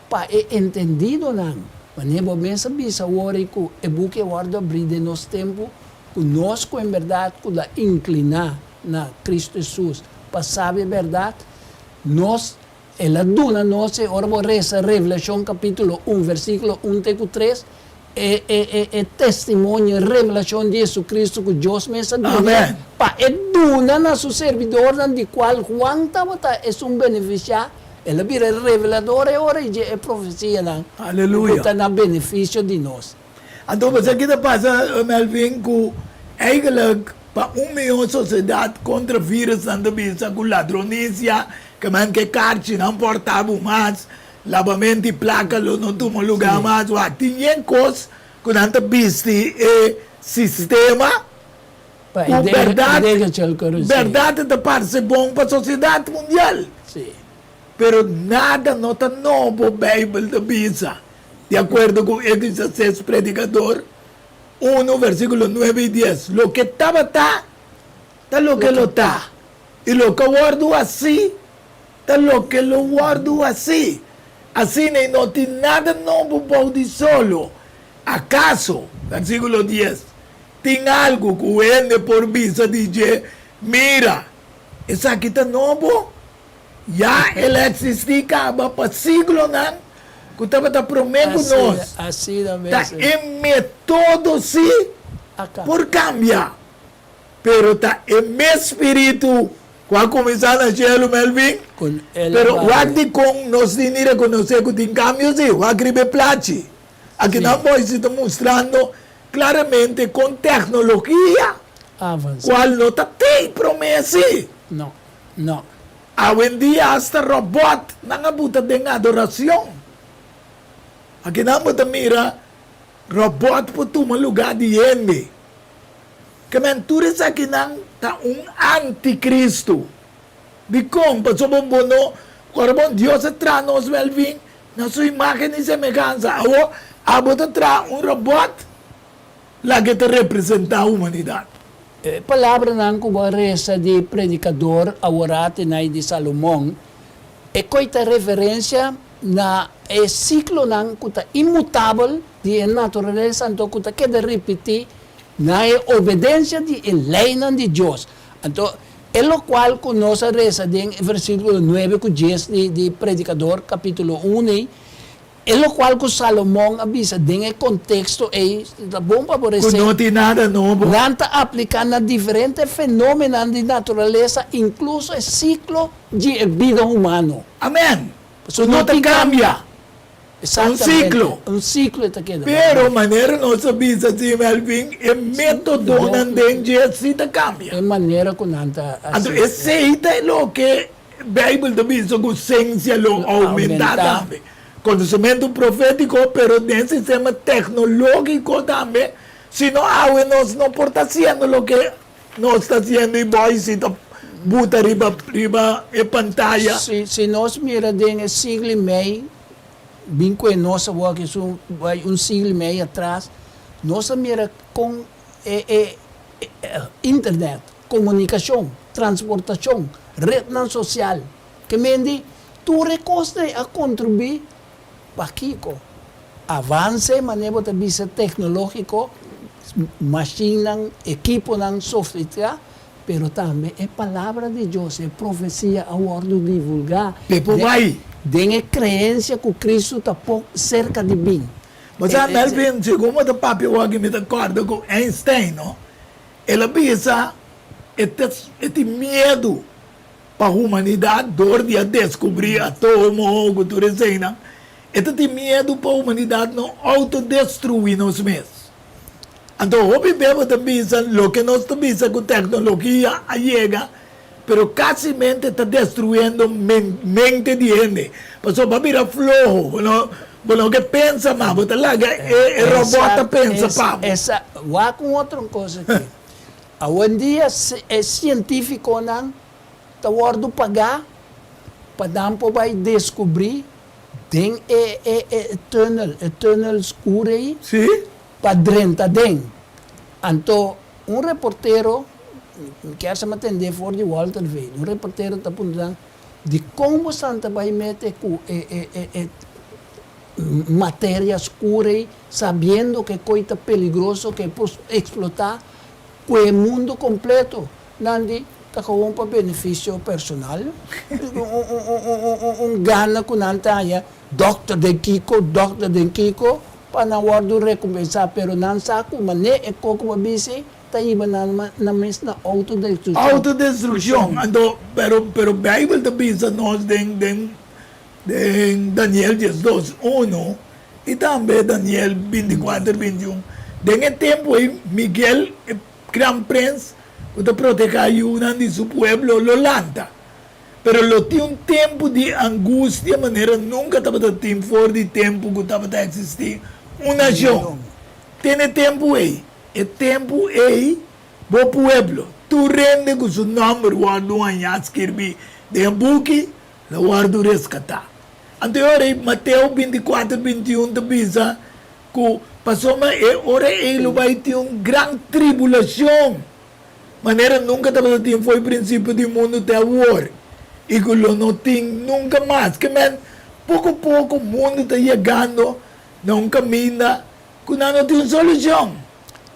pa e entendidonan. Wanneer bo mes a bisa awor ei cu e buki a wordo abri den nos tempo, cu nos cu en berdad cu ta inclina na Cristo Jesus pa sabi e berdad, nos El a duna nos e ora bo resa Revelacion capitulo un versiculo un te cu tres, e e e e testimonio, e revelacion di Jesucristo cu Dios mes a duna Amen. pa e duna na su servidornan di cual Juan tabata esun beneficia, el a bira e revelador e ora y dje e profecianan cu Aleluya. ta na beneficio di nos. Anto bo sa ki ta pasa Melvin ku eigenlijk pa un mihó sosiedat kontra virusnan ta bisa ku ladronisia ke men ke karchinan por tabu mas, labamento di plaka lo no tuma lugá mas, wak tin yen kos ku nan ta bisti e sistema ku bèrdat bèrdat ta parse bon pa sosiedat mundial pero nada no ta nobo Beibel ta bisa. Di akuerdo ku Eclesiastes Predikador unu versíkulo nuebe i dies, loke tabata ta loke lo ta, i loke a wòrdu hasí ta loke lo wòrdu hasí. Asina i no tin nada nobo bou di solo. Akaso, versíkulo dies, tin algu ku hende por bisa di dje, Mira, esaki ta nobo? Ya el a eksistí kaba pa siglonan ku tabata promé ku nos. Ta e metodo sí por kambia, pero ta e mes spiritu ku a kuminsá na shelu, Melvin. Pero wak dikon nos tin di rekonosé ku tin kambio sí? Wak riba e plachi. Akinan Moises ta mustrando klaramente kon teknologia, kual no ta tei promé sí. No. Awendia hasta robot nan a buta den adoracion. Akinan bo ta mira robot por tuma lugar di hende. Ke men tur esakinan ta un anticristo. Dikon? Pasobra bo no ora bon Dios a traha nos Melvin na su imagen y semehansa. Awo abo ta traha un robot laga e ta representa humanidad. E palabranan ku bo a resa di Predikador aworatenai di Salomon, e koi ta referensia na e siklonan ku ta inmutabel di e naturalesa anto ku ta keda ripití na e obedensia di e leinan di Dios. Anto, e lokual ku nos a resa den e versíkulo nuebe ku dies di Predikador kapítulo un ei, E lokual ku Salomon a bisa den e konteksto ei ta bon pa bo Ku resé. no tin nada nobo. Nan ta apliká na diferente fenómenan di naturalesa, inkluso e siklo di e bida humano. Amèn. Pasobra Ku no no ta tin kambia. kambio. Un Eksaktamente. siklo. Un siklo e ta keda. Pero manera nos a bisa si Melvin, e métodonan den dje si ta kambia. E manera ku nan ta Anto hasi. esei ta e loke Bijbel ta bisa ku sensia lo oumentá tambe. Konosementu profétiko, pero den sistema teknológiko tambe, si no awe nos no por ta hasiendo loke nos ta hasiendo i boy si ta buta riba riba e pantaya. Si si nos mira den e siglo i mei, bin ku e nos awor ki esun bai un siglo i mei atras, nos a mira kon e e internet, komunikashon, transportashon, retnan sosial, ke mende tur e kosnan ei a kontribuí pa kiko? Avanse, manera bo ta bisa, teknológiko, mashinnan, ekiponan sofistika, pero tambe e palabra di Dios, e profesia a wòrdu divulgá Pepo bai. den e kreensia ku Kristu ta pok serka di bin. Bo sa, Melvin, segun bo ta papia wak mi ta kòrda ku Einstein, no? El a bisa e ta e tin miedu pa humanidat dor di a deskubrí atomo ku tur eseinan. E ta tin miedu pa humanidat no outodestruí nos mes. Anto hopi bes bo ta bisa loke nos ta bisa ku teknologia a yega, pero kasimente ta destruyendo mente di hende. Pasobra bo a bira floho, bo no bo no ke pensa mas, bo ta laga e robot ta pensa pa bo. Esa, wak un otro kos aki. Awendia e sientifikonan ta wòrdu pagá pa nan por bai deskubrí. Den e e e tunnel, e tunnel skur ei. Sí. Pa drenta den. Anto un reportero, mi kier sa mi a tende for di Walter Veen, un reportero ta puntra nan, dikon bo san ta bai mete ku e e e e materia skur ei, sabiendo ku e koi ta peligroso, ku e por eksplotá ku e mundo kompleto? Nan di, Ta gewoon pa benefisio personal. Un gana ku nan ta haña, dòkter den kiko, dòkter den kiko, pa nan wòrdu rekompensá. Pero nan sa ku manera e koko pa bisi ta hiba nan nan mes na outodestrukshon. Outodestrukshon. Anto, pero, pero Beibel ta bisa nos den, den, den Daniel diesdos, unu, i tambe Daniel bintikuater, bintiun, den e tempu ei Miguel, e Gran Prens ku ta protehá yunan di su pueblo lo lanta, pero lo tin un tempu di angustia manera nunka tabata tin for di tempu ku tabata eksistí un nashon. Tene tempu ei, e tempu ei bo pueblo, tur hende ku su nòmber wòrdu hañá skirbí den e buki, lo wòrdu reskatá. Anto e ora ei Mateo bintikuater, bintiun ta bisa Ku pasobra e ora ei lo bai tin un gran tribulashon, manera nunka tabata tin for e prinsipio di mundu te awor, i ku lo no tin nunka mas. Ke men, poko poko mundu ta yegando na un kaminda ku nan no tin un solushon.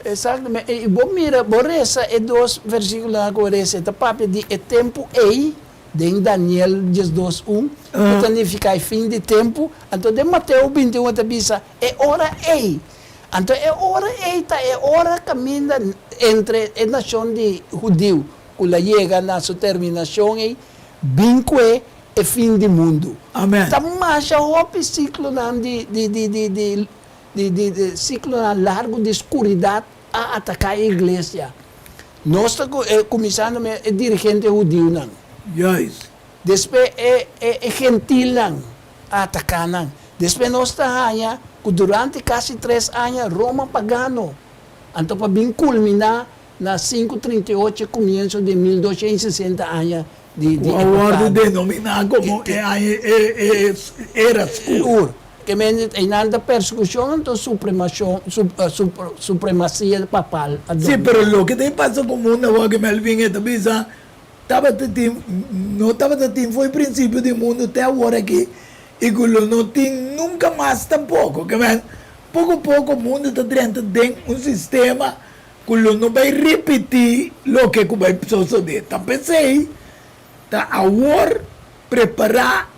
Exactamente. I bo mira, bo resa e dos versikulonan ku bo resa, e ta papia di e tempu ei Den Daniel diesdos un, ku ta nifiká e fin di tempu, anto den Mateo bintiun e ta bisa, e ora ei. Anto e ora ei ta e ora kaminda entre e nashon di hudiu ku la yega na su terminashon ei, bin kue e fin di mundu. Amen. Ta masha hopi siklonan di di di di di di di di siklonan largu di skuridat a ataká e iglesia. Nos ta kuminsando me e dirigente hudiunan. Juist. Despues e e gentilnan a ataká nan. Despues nos ta haña ku durante kasi tres aña Roma pagano. Anto pa bin kulminá na sinku 38 e kumienso di 1260 aña di Ku a wòrdu denominá komo e aña e e era skur. Ke men einan ta persekushon anto supremashon supremasia papal a Sí, dominá. pero loke ta e pasa ku mundu awor ke Melvin e ta bisa tabata tin no tabata tin for e prinsipio di mundu te awor aki i ku lo no tin nunka mas tampoko. Ke men poko poko mundu ta drenta den un sistema ku lo no bai ripití loke ku bai sosodé. Ta p'esei Ta awor prepará,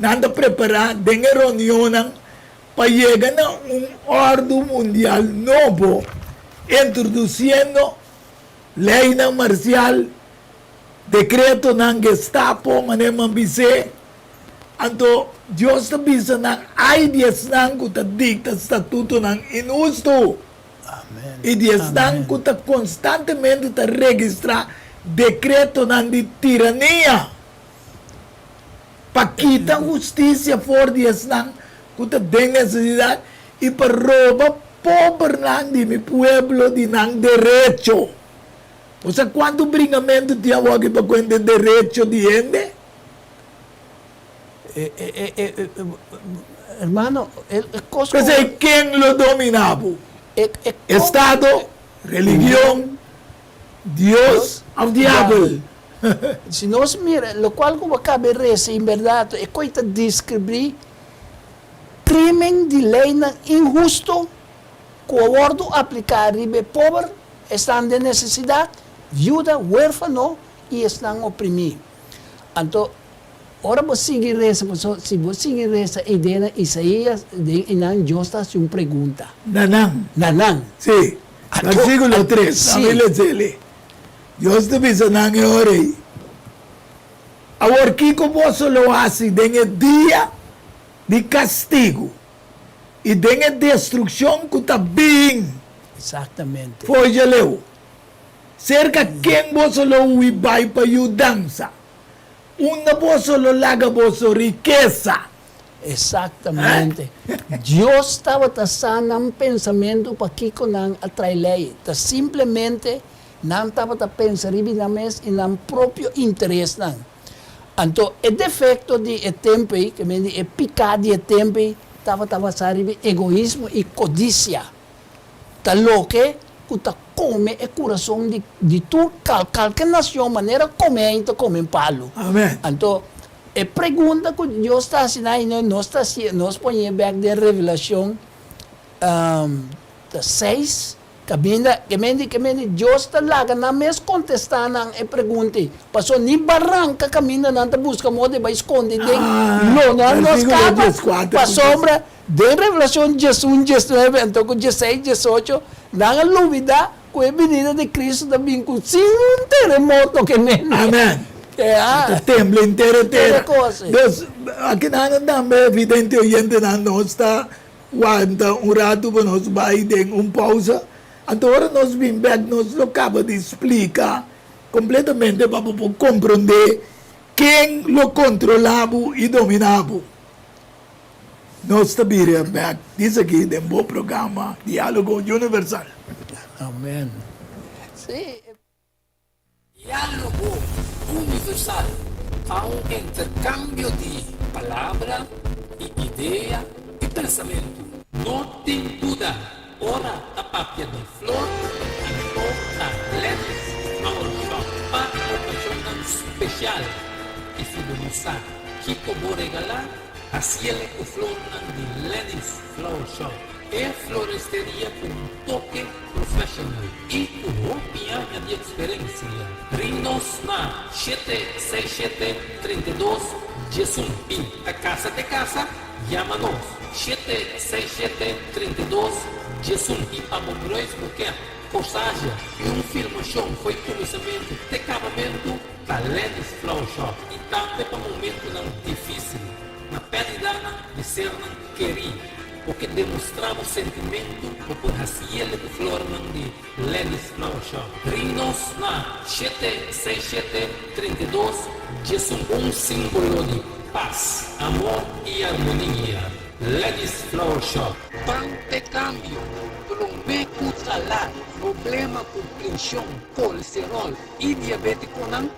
nan ta prepará den e reunionnan pa yega na un òrdu mundial nobo, introdusiendo leinan marsial, dekretonan Gestapo, manera nan bis'é. Anto Dios ta bisa nan, Ai di esnan ku ta dikta statutonan inhustu! I di esnan ku ta konstantemente ta registrá dekretonan di tirania pa kita hustisia for di esnan ku ta den nesesidat i pa roba pobernan di mi pueblo di nan derecho. Bo sa kuantu bringamentu tin awoki pa kuenta e derecho di hende? Hermano, e kos ku. P'esei ken lo dominá bo? Estado, religion, Dios òf diabel? Si nos mira lokual ku bo kaba e resa, en bèrdat e koi ta deskribí krimen di leinan inhusto ku a wòrdu apliká riba e pober, esnan den nesesidat, viuda, huérfano i esnan oprimí. Anto, ora bo sigui resa, pasobra si bo sigui resa e idea na Isaías, den einan Dios ta hasi un pregunta. Na nan. Na nan. Sí. Versículo tres, Sí. Ami lets'e. Dios ta bisa nan e ora ei, Awor kiko boso lo hasi den e dia di kastigu i den e destrukshon ku ta bin? Exactamente. Fo'i djaleu. Serka ken boso lo hui bai pa yudansa? Unda boso lo laga boso rikesa? Exactamente. Dios tabata sa nan pensamentu pakiko nan a trae ley. Ta simplemente nan tabata pensa riba nan mes i nan propio interesnan. Anto e defekto di e tempu ei, ke men di e piká di e tempu ei, tabata basá riba egoismo i kodisia. Ta loke ku ta kome e kurason di di tur kal kalke nacion manera kome ei ta kome un palu. Amen. Anto e pregunta ku Dios ta hasi na ei nos ta hasi nos poñ'é bèk den Revelashon seis kaminda ke men di ke men di Dios ta laga nan mes kontestá nan e pregunta ei pasobra ni baranka kaminda nan ta buska moda di bai skonde den Ah, lo nan no versíkulo skapa dieskuater ku dies. pasobra Den Revelacion diesun, diesnuebe anto cu dieseis, diesocho, nan a lubida cu e binida di Cristo ta bin cu sin un teremoto ke nene. Amen. Ja. Ta tembla henter e tera. Tur e cos. Dus, akinan tambe evidente oyentenan nos ta wanta un ratu pa nos bai den un pausa. Anto ora nos bin bek nos lo caba di splica completamente pa bo por comprende ken lo controla bo y domina bo. Nos ta bira bek dis aki den bo programa Dialogo Universal. Amen. Sí. Dialogo Universal ta un intercambio di palabra y idea y pensamentu. No tin duda, ora ta papia di flor, anto ta Gladys Flower Shop pa ocasionnan special. Y si bo no sa kico bo regala, Hasiele ku flornan di Lenny's Flower Shop, e floresteria ku un toke professional i ku hopi aña di eksperensia. Ring nos na shete seis shete 32 11 i ta kasa te kasa, yama nos 767 32 11 i pa bo bruis buket, korsazje i un filmashon fo'i kuminsamentu te kabamentu. Ta Lenny's Flower Shop i tambe pa momentunan difísil, na pèrdidanan di sernan kerí. Bo ke demostrá bo sentimentu, bo por hasiele ku flornan di Lenny's Flower Shop. Ring nos na 767 32 11. Un símbolo di pas, amor i armonia. Lenny's Flower Shop. Pan p'e kambio, promé ku talat, problema ku prenshon, kolesteròl, I diabeticonan,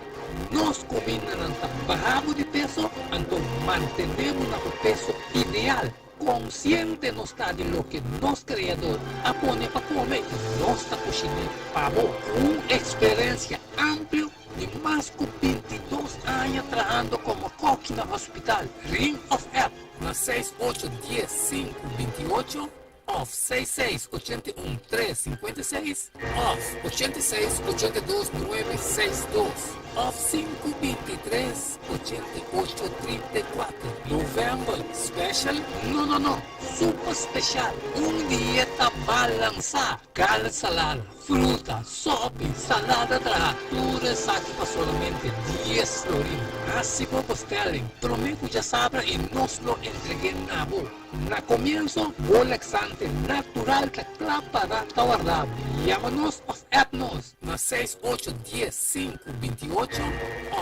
nos cumindanan ta baha bo di peso, anto mantene bo na bo peso ideal. Consciente nos ta di loke nos Creador a pone pa come y nos ta cushine pa bo. Cu un experiencia amplio di mas cu 22 aña trahando como koki na hospital, Ring of App na seis ocho dies sinku binti ocho. Òf seis seis 81 tres 56 òf 86 82 nuebe seis dos òf sinku 23 88 34. November special? No no no! Super special! Un dieta balansá! Kale salada, fruta, sopi, salada traha, tur esaki pa solamente dies florin. Hasi bo bestelling promé ku djasabra i nos lo entreg'é na bo. Na komienso, bo laxante natural ta kla para ta warda bo. Yama nos òf app nos na seis ocho dies sinku 28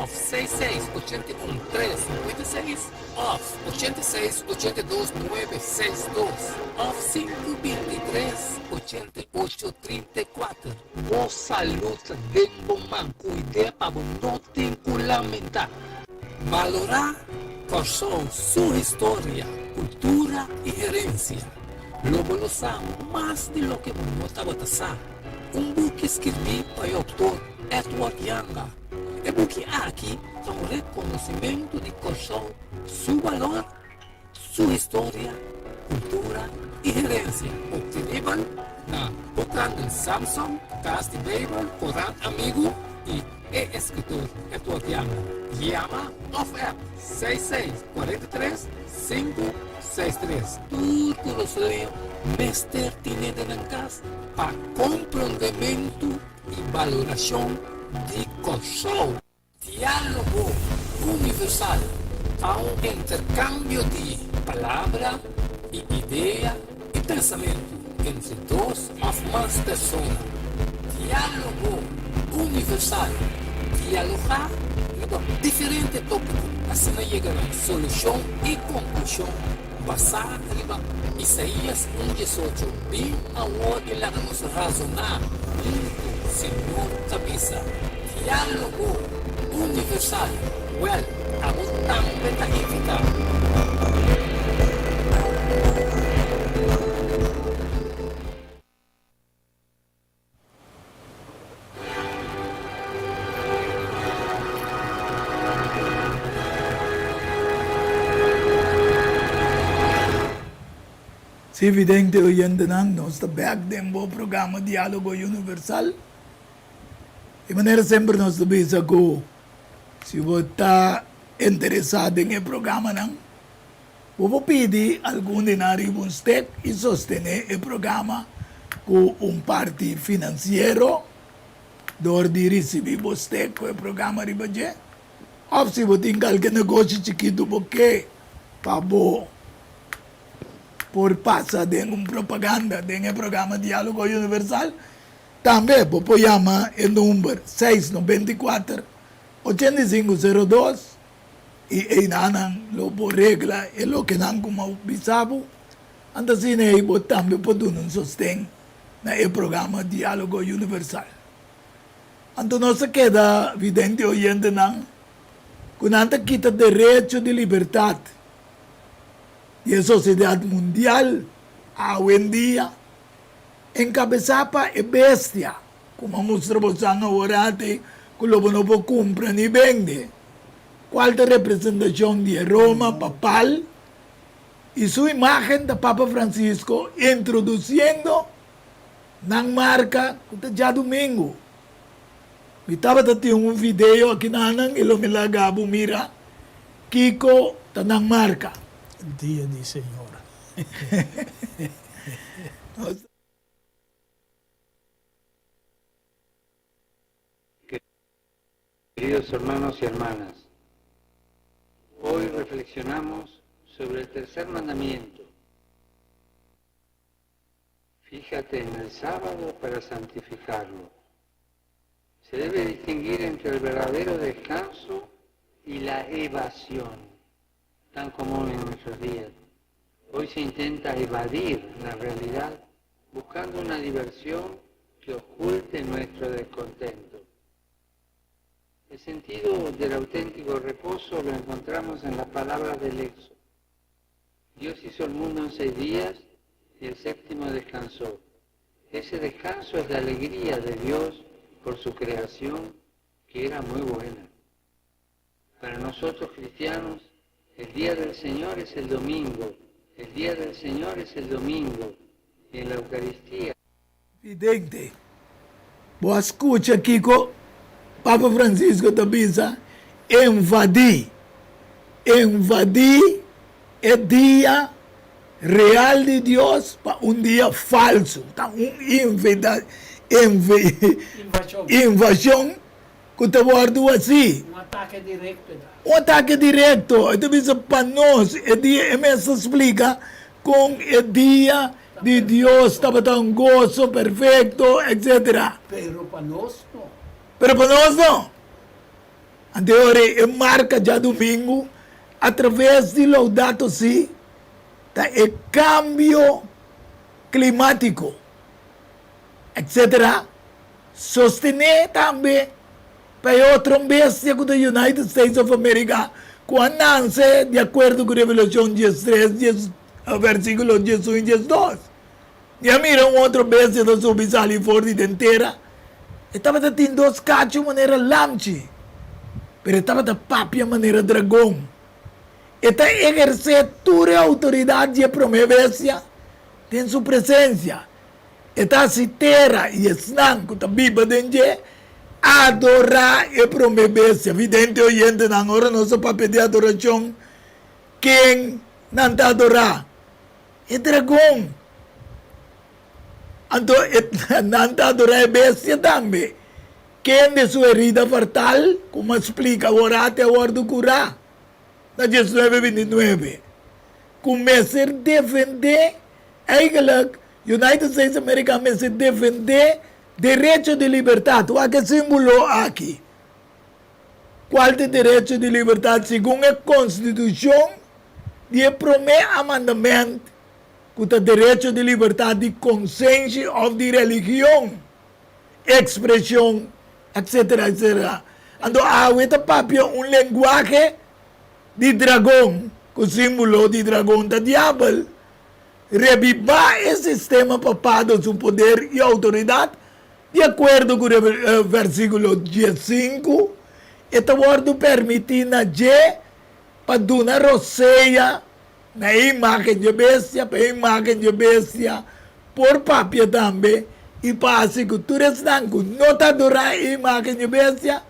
òf seis seis 81 tres 56 òf 86 82 nuebe seis dos òf sinku 23 88 34. Bo salud ta den bo man, kuid'é pa bo no tin ku lamentá. Balorá Kòrsou su historia, kultura i herensia. Lo bo lo sa mas di loke bo no tabata sa. Un buki skirbí pa e outor Edward Janga. E buki aki ta un rekonosimentu di Kòrsou su balor, su historia, kultura i herensia. Optenibel na Boekhandel Samson, Kas di Beibel, Korant Amigu i E eskritor Edward Janga. Yama òf app seis seis 43 sinku seis tres. Tur kurasoleño mester tene den nan kas pa komprondementu i balorashon di Kòrsou. Diálogo Universal ta un interkambio di palabra i idea i pensamentu entre dos òf mas persona. Diálogo Universal, dialogá riba diferente tópiko, asina yega na un solushon i konklushon basá riba Isaías un 18, Bin awor i laga nos razoná huntu, Señor ta bisa. Diálogo Universal. Wèl, abo tambe ta invitá! Si vidente oyentenan, nos ta bek den bo programa Dialogo Universal. Di manera semper nos ta bisa ku si bo ta interesá den e programanan, bo por pidi algun di nan riba un stek i sostené e programa ku un parti finansiero dor di risibí bo stek ku e programa riba dje. Òf si bo tin kalke negoshi chikitu bo ke pa bo por pasa den un propaganda den e programa Diálogo Universal, Tambe bo por yama e number seis 94 85 02 i einanan lo bo regla e lokenan ku bo bisa bo. Anto asina ei bo tambe por duna un sosten na e programa Diálogo Universal. Anto nos a keda vidente oyentenan ku nan ta kita derecho di libertat di e sosiedat mundial awendia. Enkabesá pa e bestia, ku a mustra bosan awor ati ku lo bo no por kumpra ni bende, kual ta representashon di e Roma papal, i su imágen ta Papa Francisco introdusiendo nan marka ku ta djadumingu. Mi tabata tin un video akinanan i lo mi laga bo mira kiko ta nan marka. Dia di Señor. Queridos hermanos y hermanas, hoy reflexionamos sobre el tercer mandamiento. Fíjate en el sábado para santificarlo. Se debe distinguir entre el verdadero descanso y la evasión, tan común en nuestros días. Hoy se intenta evadir la realidad buscando una diversión que oculte nuestro descontento. El sentido del auténtico reposo lo encontramos en las palabras del Éxodo. Dios hizo el mundo en seis días y el séptimo descansó. Ese descanso es la alegría de Dios por su creación, que era muy buena. Para nosotros cristianos, el día del Señor es el domingo, el día del Señor es el domingo, y en la Eucaristía. Vidente, bo a skucha kiko Papa Francisco ta bisa? Envadí, envadí e dia real di Dios pa un dia falsu. Ta un invashon ku ta wòrdu hasí. Un atake direkto e da. Un atake direkto. E ta bisa pa nos e dia, e mes ta splika kon e dia di Dios tabata un goso perfekto, etsetera. Pero pa nos no. Pero pa nos no. Anto e ora ei e marka djadumingu atraves di Laudato Si ta e kambio klimátiko, etsetera. Sostené tambe pa e otro bestia ku ta United States of America ku a nanse di akuerdo ku Revelashon diestres dies versikulo diesun i diesdos. Mi a mira un otro bestia ta subi sali for di den tera. E tabata tin dos kachu manera lamchi, pero e tabata papia manera dragon. E ta ehersé tur e outoridat di e promé bestia den su presensia. E ta hasi tera i esnan ku ta biba den dje adorá e promé bestia. Vidente oyentenan, ora nos a papia di adorashon, ken nan ta adorá? E dragon. Anto nan ta adorá e bestia tambe, kende su herida fartal, ku mi a splika awor ate, a wòrdu kurá na diesnuebe bintinuebe, ku mester defendé Eigenlijk, United States America mester defende derecho di libertad. Wak e simbolo aki. Cual ta e derecho di libertad segun e Constitucion di e prome amandament cu ta derecho di libertad di consenshi of di religion, expresion, etc. Etc. Anto awe ta papia un lenguahe di dragon, ku símbolo di dragon ta diabel. Rebibá e sistema papado su poder i outoridat, di akuerdo ku versíkulo diesinku, e ta wòrdu permití na dje pa duna rosea na e imágen dje bestia, pa e imágen dje bestia por papia tambe i pa hasi ku tur esnan ku no ta adorá e imágen dje bestia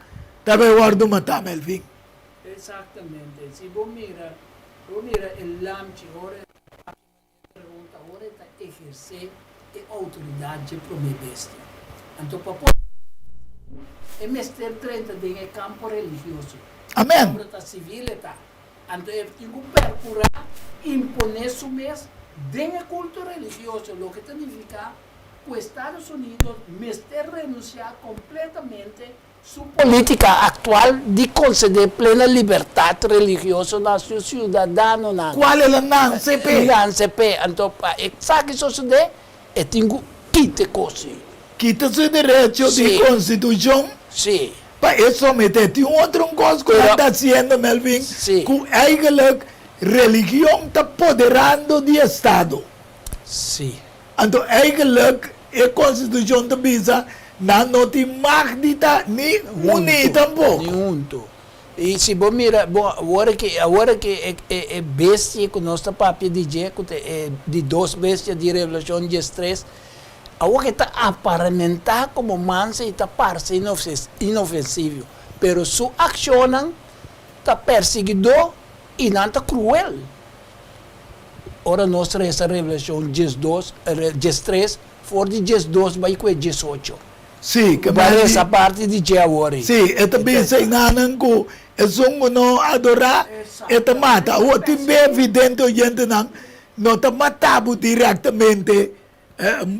ta bai wòrdu matá, Melvin. Exactamente. Si bo mira, bo mira e lamchi ora e ta papia e pregunta ora e ta ehercé e autoridad dje promé bestia. Anto pa por e mester drenta den e campo religioso. Amen. Pasobra ta civil e ta. Anto e tin cu percura imponé su mes den e culto religioso, loke ta nifica cu Estados Unidos mester renuncia completamente Su polítika aktual di konsedé plena libertat religioso na su siudadanonan. Kual el a nanse p'e? Nanse p'e. Anto pa esaki sosodé e tin ku kita e kos ei. Kita su derecho di konstitushon pa e someté. Tin otro un kos ku nan ta hasiendo, Melvin, ku eigenlijk religion ta poderando di estado. Anto eigenlijk e constitucion ta bisa nan no tin mag di ta ni uni tampoco. Ni hunto. Y si bo mira, bo awor ki awor ki e e e bestia cu nos ta papia di dje, cu ta e di dos bestia di Revelacion diestres, awor ki ta aparenta como mansa y ta parce inofensivo, pero su accionnan ta persiguidor y nan ta cruel. Ora nos resa Revelashon diesdos, diestres, for di diesdos bai ku e diesocho. Sí, ke Bai bai resa parti di dje awor ei. Sí, e ta bisa enanan ku esun ku no adorá, e ta mata. Awor tin be evidente oyentenan no ta mata bo direktamente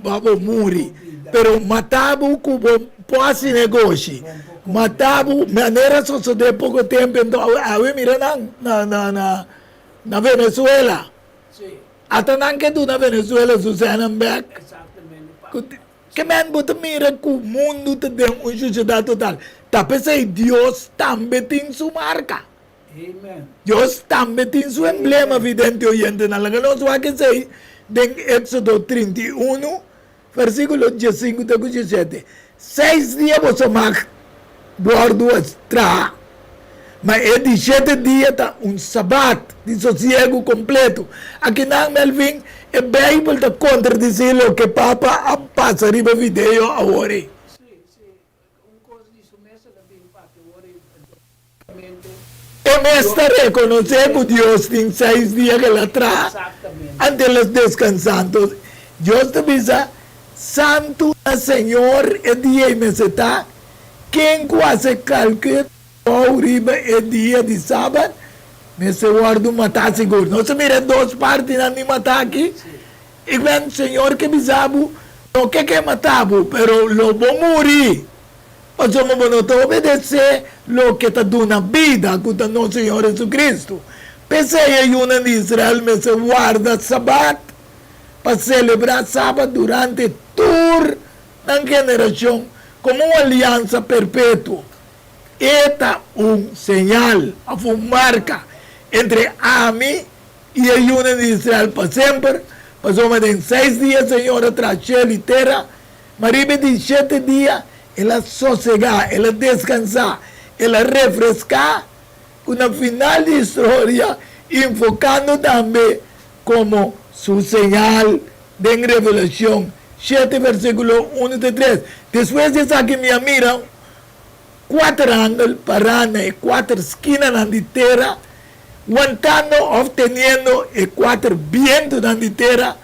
pa bo muri, pero mata bo ku bo por hasi negoshi, mata bo manera sosodé poko tempu enton awe mira nan na na na Na Venezuela. Ata nan ke duna Venezuela su sènan bèk. Ke men bo ta mira ku mundu ta den un shushedat total. Ta p'esei Dios tambe tin su marka. Dios tambe tin su emblema, vidente oyentenan. Laga nos wak esei den Éksodo 31, versíkulo diesinku te ku diesshete. Seis dia boso mag wòrdu traha, ma e di shete dia ta un sabat di sosiegu kompleto. Akinan, Melvin, e Beibel ta kontradisí loke Papa a pasa riba video awor ei. E mes ta rekonosé ku Dios tin seis dia ku el a traha, anto el a deskansá. Anto Dios ta bisa, Santu na Señor e dia ei mester ta, ken ku hasi kalke trabou riba e dia di sabat mester wòrdu matá sigur. Nos a mira e dos partinan di matá aki. I ben Señor ke bisa bo, No ke ke mata bo, pero lo bo muri. Pasobra bo no ta obedesé loke ta duna bida, ku ta nos Señor Jesucristo. P'esei e yunan di Israel mester warda Sabat pa selebrá Sabat durante tur nan generashon komo un aliansa perpetuo. E ta un señal òf un marka entre ami i e yunan di Israel pa semper, pasobra den seis dia Señor a traha shelu i tera, Ma riba e di shete dia el a sosegá, el a deskansá, el a refreská, ku na final di historia infokando tambe komo su señal den Revelashon shete versíkulo unu te tres. Despues di esaki mi a mira kuater angel pará na e kuater skinanan di tera, wantando òf teniendo e kuater bientunan di tera,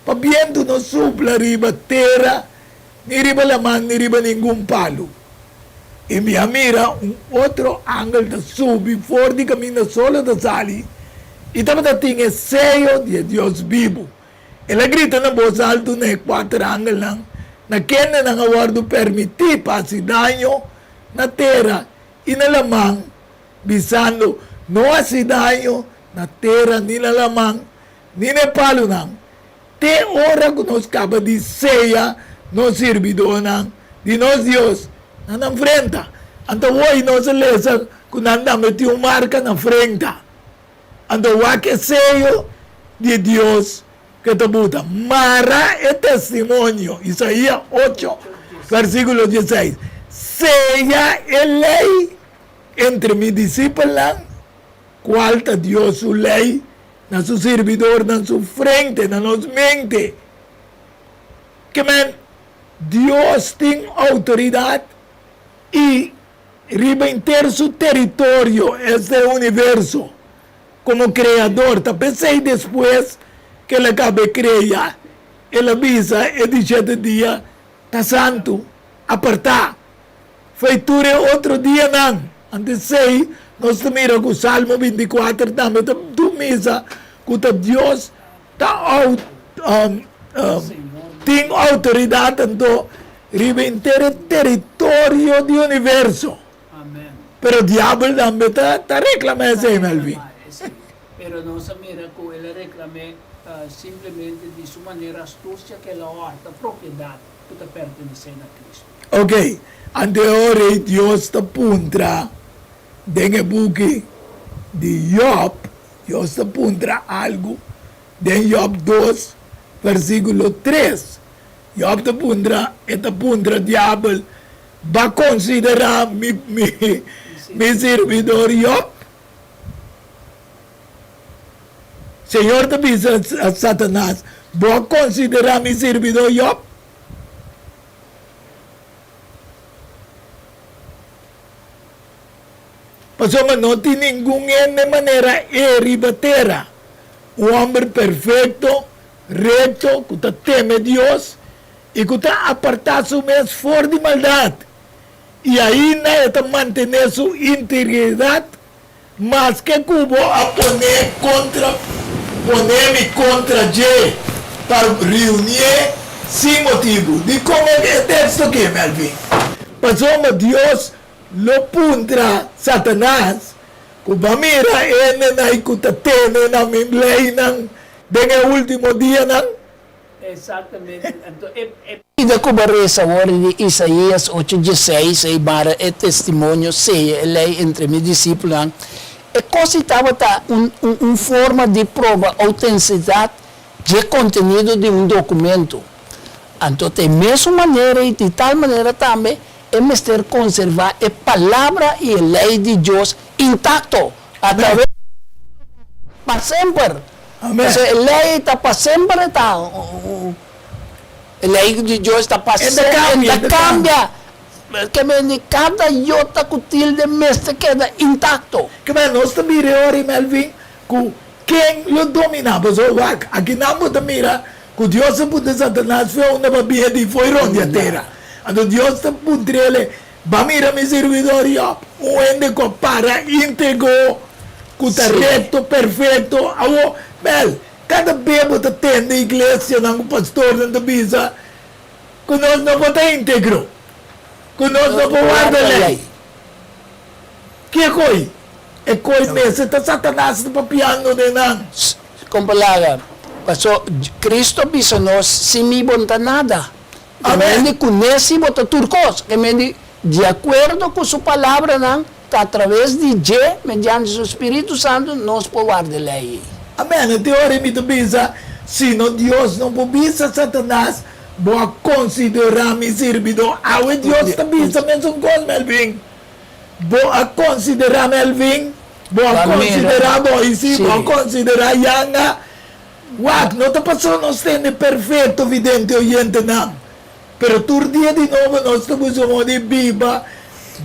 Pa bientu no supla riba tera, ni riba laman, ni riba ningun palu. I mi a mira un otro angel ta subi for di kaminda solo ta sali, i tabata tin e seyo di e Dios bibu. El a grita na bos altu na e kuater angelnan, na kende nan a wòrdu permití pa hasi daño na tera i na laman, bisando, No hasi daño na tera ni na laman, Ni na e palunan, te ora ku nos kaba di seya nos sirbidónan di nos Dios na nan frenta. Anto hoy nos a lesa ku nan tambe tin un marka na frenta. Anto wak e seyo di Dios ku e ta buta. Mara e testimonio, Isaías ocho, versíkulo dieseis, Seya e lei entre mi disipelnan, kual ta Dios su lei na su sirbidornan su frente, na nos mente. Ke men, Dios tin outoridat i riba henter su teritorio, esta e universo, komo Kreador. Ta p'esei despues ku el a kaba e krea, el a bisa e di shete dia ta santu, apartá fo'i tur e otro dianan. Anto esei nos ta mira ku Salmo 24 tambe ta dumisa ku ta Dios ta tin outoridat anto riba henter e teritorio di universo. Pero diabel tambe ta reclama esei, Melvin. Pero nos a mira cu el a reclam'é simplemente di su manera astucia cu el a horta propiedad cu ta pertenecé na Cristo. Ok, anto e ora ei Dios ta puntra den e buki di Job, Dios ta puntra algu den Job dos, versíkulo tres. Job ta puntra, e ta puntra diabel, Ba konsiderá mi, mi, mi sirbidor Job? Señor ta bisa Satanas, Bo a konsiderá mi sirbidor Job? Pasobra no tin ningun hende manera e riba tera, un hòmber perfekto, rekto, ku ta teme Dios i ku ta apartá su mes for di maldat, i ainda e ta mantené su integridat maske ku bo a pon'é kontra pon'é mi kontra dje pa reunié sin motibu. Dikon e teksto akí, Melvin? Pasobra Dios Lo puntra Satanas, ku ba mira hendenan ku ta tene na mi leinan den e último dianan? Exactamente. Anto e e pida ku bo resa awor di Isaías ocho dieseis ei bara e testimonio seya e lei entre mi disipelnan. E kos ei tabata un un un forma di proba outensidat dje kontenido di un dokumento. Anto ta e mesun manera i di tal manera tambe E mester konservá e Palabra i e lei di Dios intakto a traves pa semper. Pasobra e lei ta pa semper e ta. E lei di Dios ta pa semper, e ta kambia. Ke men di kada yota ku tilde mester keda intakto. Ke men nos ta mira e ora ei Melvin ku ken lo dominá? Pasobra wak akinan bo ta mira Ku Dios a puntra Satanas fe unda bo a bia di fo'i rond di a tera. Anto Dios ta puntr'el, Ba mira mi sirbidor Job, un hende ku a para íntegro, ku ta rekto, perfekto. Awor, bèl, kada be bo ta tende iglesianan ku pastornan ta bisa ku nos no por ta íntegro, ku nos no por warda lei. Ke koi? E koi mester ta Satanas ta papiando den nan. Kompalaga, paso Cristo a bisa nos, sin mi bo no ta nada. Ke mende ku nesi bo ta tur kos. Ke mende di akuerdo ku su palabranan, ta atraves di dje, mediante su Spiritu Santu, nos por warda e lei ei. Amen. E te ora mi ta bisa, si no Dios no por bisa Satanas, bo a konsiderá mi sirbidó. Awe Dios ta bisa mesun kos, Melvin. Bo a konsiderá Melvin? Bo a konsiderá Boisi? Bo a konsiderá Yanga? Wak, no ta pasó nos tende perfekto, vidente oyentenan, pero tur dia di nobo nos ta buska modo di biba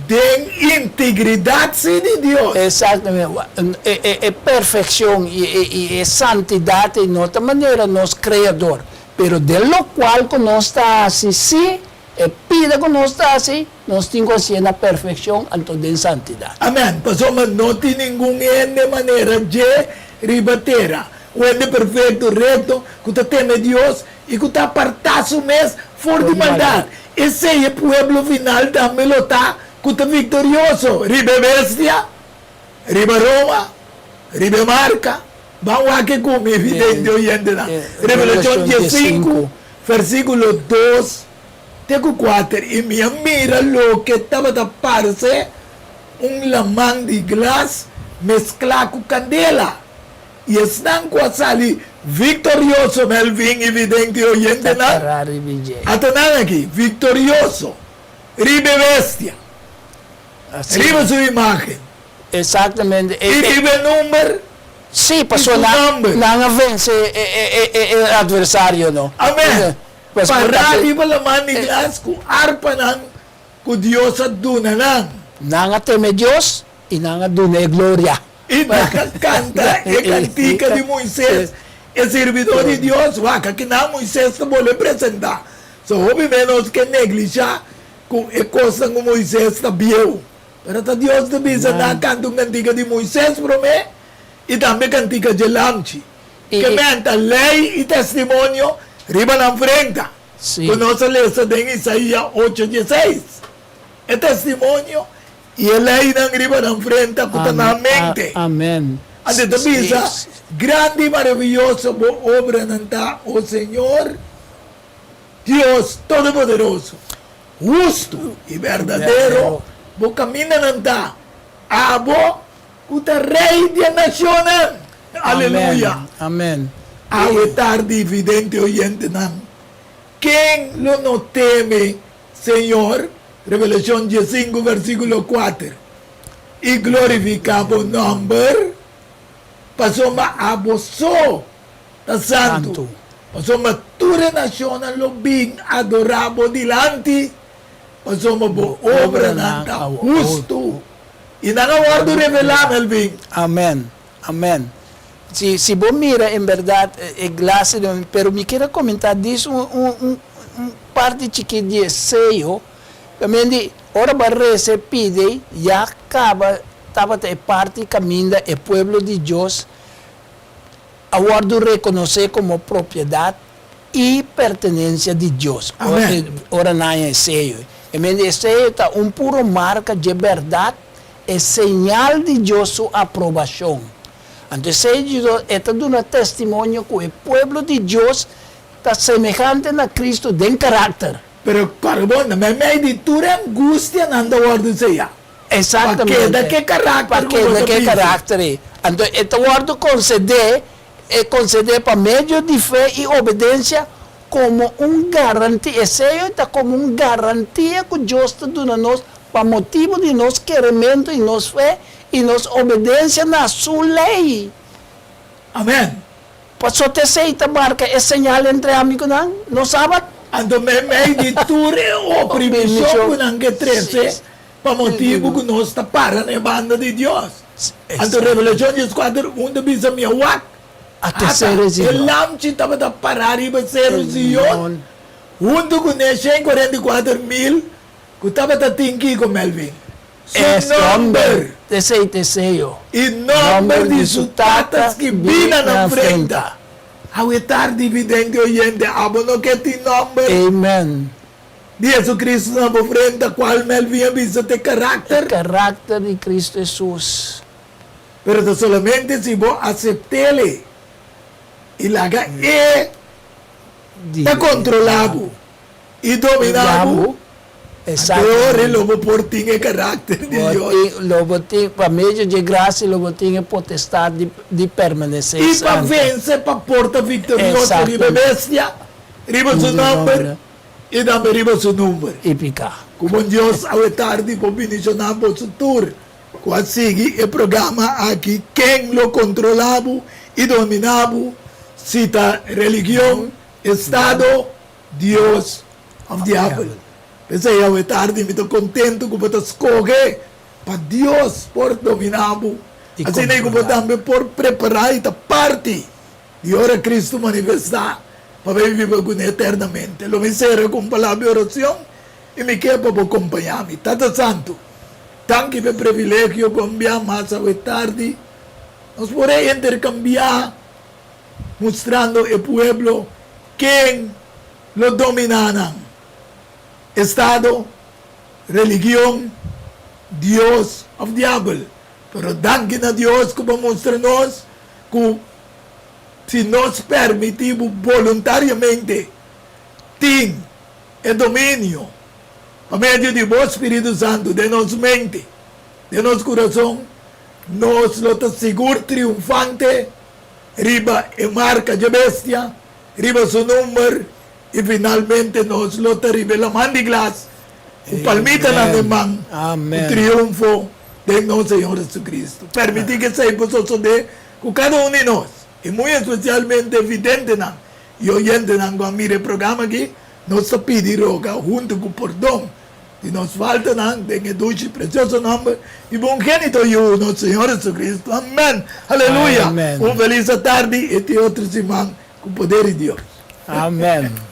den integridat sí di Dios. Exactamente. E perfeccion i e santidat ei no ta manera nos Creador, pero den locual cu nos ta haci sí, E pida ku nos ta hasi, nos tin ku hasié na perfekshon, anto den santidat. Amèn. Pasobra no tin ningun hende manera dje riba tera, un hende perfekto, rekto, ku ta teme Dios i ku ta apartá su mes for di maldat. Esei e pueblo final tambe lo ta ku ta viktorioso riba e bestia, riba Roma, riba e marka. Ban wak e ku mi vidente oyentenan. Revelashon diesinku, versíkulo dos. te ku 4, I mi a mira loke tabata parse un laman di glas mesklá ku kandela, i esnan ku a sali viktorioso, Melvin i vidente i Ta oyentenan, pará riba dje. ata nan aki, viktorioso riba e bestia, Asina. riba su imágen. Exactamente. I riba e number Sí, di su pasobra nan, nomber. nan a vense e, e, e, e, e adversario, no? Amèn. Pues, Pará riba laman di glas ku arpanan ku Dios a duna nan. Nan a teme Dios i nan a duna e gloria. I nan a kanta e kantika di Moises, e sirbidó di Dios. Wak, akinan Moises ta bolbe presentá. So hopi ménos ke neglishá ku e kosnan ku Moises ta bieu. Pero ta Dios ta bisa nan kanta un kantika di Moises promé i tambe kantika dje Lamchi, ke menta lei i testimonio riba nan frenta, ku nos a lesa den Isaia ocho dieseis. E testimonio i e leinan riba nan frenta ku ta nan mente. Anto ta bisa, Grandi i maraviyoso bo obranan ta, o Señor Dios Todopoderoso! Hustu i berdadero bo kamindanan ta, abo ku ta Rei di e nashonnan. Aleluya! Awe tardi, vidente oyentenan, ken lo no teme Señor? Revelashon diesinku versíkulo kuater, I glorifiká bo nòmber, pasobra abo so ta santu, pasobra tur e nashonnan lo bin adorá bo dilanti, pasobra bo obranan ta hustu i nan a wòrdu revelá, Melvin. Amèn, amèn. Si, si bo mira en bèrdat e glase di, pero mi kier a komentá dis un, un, un, un parti chikit di e seyo, kaminda di ora bo a resa e pidi, ya kaba tabata e parti kaminda e pueblo di Dios a wòrdu rekonosé komo propiedat i pertenensia di Dios. Ora nan haña e seyo. E men di e seyo ta un puro marka dje bèrdat, e señal di Dios su aprobashon. Anto e seyo di Dios e ta duna testimonio ku e pueblo di Dios ta semehante na Kristu den karakter. Pero kòrda bon, na meimei di tur e angustia nan ta wòrdu seyá. Exactamente. Pa keda ke karakter Pa ku keda bo ta ke bisa. karakter ei. Anto e ta wòrdu konsedé, e konsedé pa medio di fe i obedensia komo un garantia. E seyo ta komo un garantia ku Dios ta duna nos pa motibu di nos kerementu i nos fe i nos obedensia na Su lei. Amen. Paso t'esei ta marka e señal entre ami ku nan, no sabat. Anto meimei di tur e oprimishon ku nan ke trese pa motibu ku nos ta para na e banda di Dios. Anto Revelashon dieskuater un ta bisa, Mi a wak, ata, e Lamchi tabata pará riba Seru Zion huntu ku ne 144,000 ku tabata tin kiko, Melvin? Su nòmber. I nòmber di su Tata skibí na nan frenta. Awe tardi, vidente oyente, abo no ke tin nòmber? Di Jesucristo na bo frenta, cual Melvin a bisa t'e karakter. E karakter di Cristo Jesus. Pero ta solamente si bo acept'El i laga E ta controla bo i domina bo, anto e ora lo bo por tin e karakter di Dios. Lo bo tin, pa medio dje gracia lo bo tin e potestad di permanece I pa santo. vence, pa por ta victorioso riba e bestia, riba su nomber. I tambe riba su number. I piká. Ku bon Dios awe tardi por bindishoná boso tur ku a sigui e programa aki Ken lo kontrolá bo i dominá bo si ta religion, estado, Dios òf diabel. P'esei awe tardi mi ta kontentu ku bo ta skohe pa Dios por dominá bo, asina ku bo tambe por prepará i ta parti Di ora Cristo manifestá pa bay biba kuné eternamente. Lo mi sera ku un palabra di oracion i mi ke pa bo kompañá mi. Tata Santu, danki pa e privilegio ku a bia mas awe tardi nos por a interkambiá mustrando e pueblo ken lo dominá nan, estado, religion, Dios òf diabel. Pero danki na Dios ku bo mustra nos ku si nos permití bo boluntariamente tin e dominio pa medio di bo Spiritu Santu den nos mente, den nos kurason, nos lo ta sigur triunfante riba e marka dje bestia, riba su number, i finalmente nos lo ta riba e laman di glas ku palmitanan den man, ku triunfo den nos Señor Jesucristo. Permití ku esei por sosodé ku kada un di nos, i muy espesialmente videntenan i oyentenan ku a mira e programa aki. Nos ta pidi roga huntu ku pordon di nos faltanan den e dushi presioso nomber di bo ungenito Yu, nos Señor Jesucristo. Amen. Aleluya. Un felis atardi i te otro siman ku poder di Dios. Amen.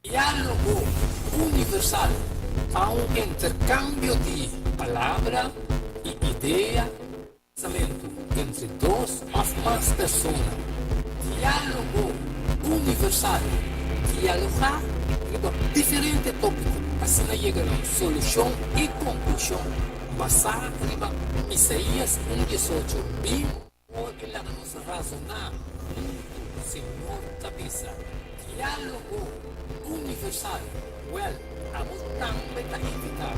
Diálogo universal ta un interkambio di palabra i idea, pensamentu entre dos òf mas persona. Diálogo universal, dialogá riba diferente tópiko asina yega na un solushon i konklushon basá riba Isaías un diesocho bin Por e laga nos razoná huntu, Señor ta bisa. Diálogo universal, wèl, abo tambe ta invitá.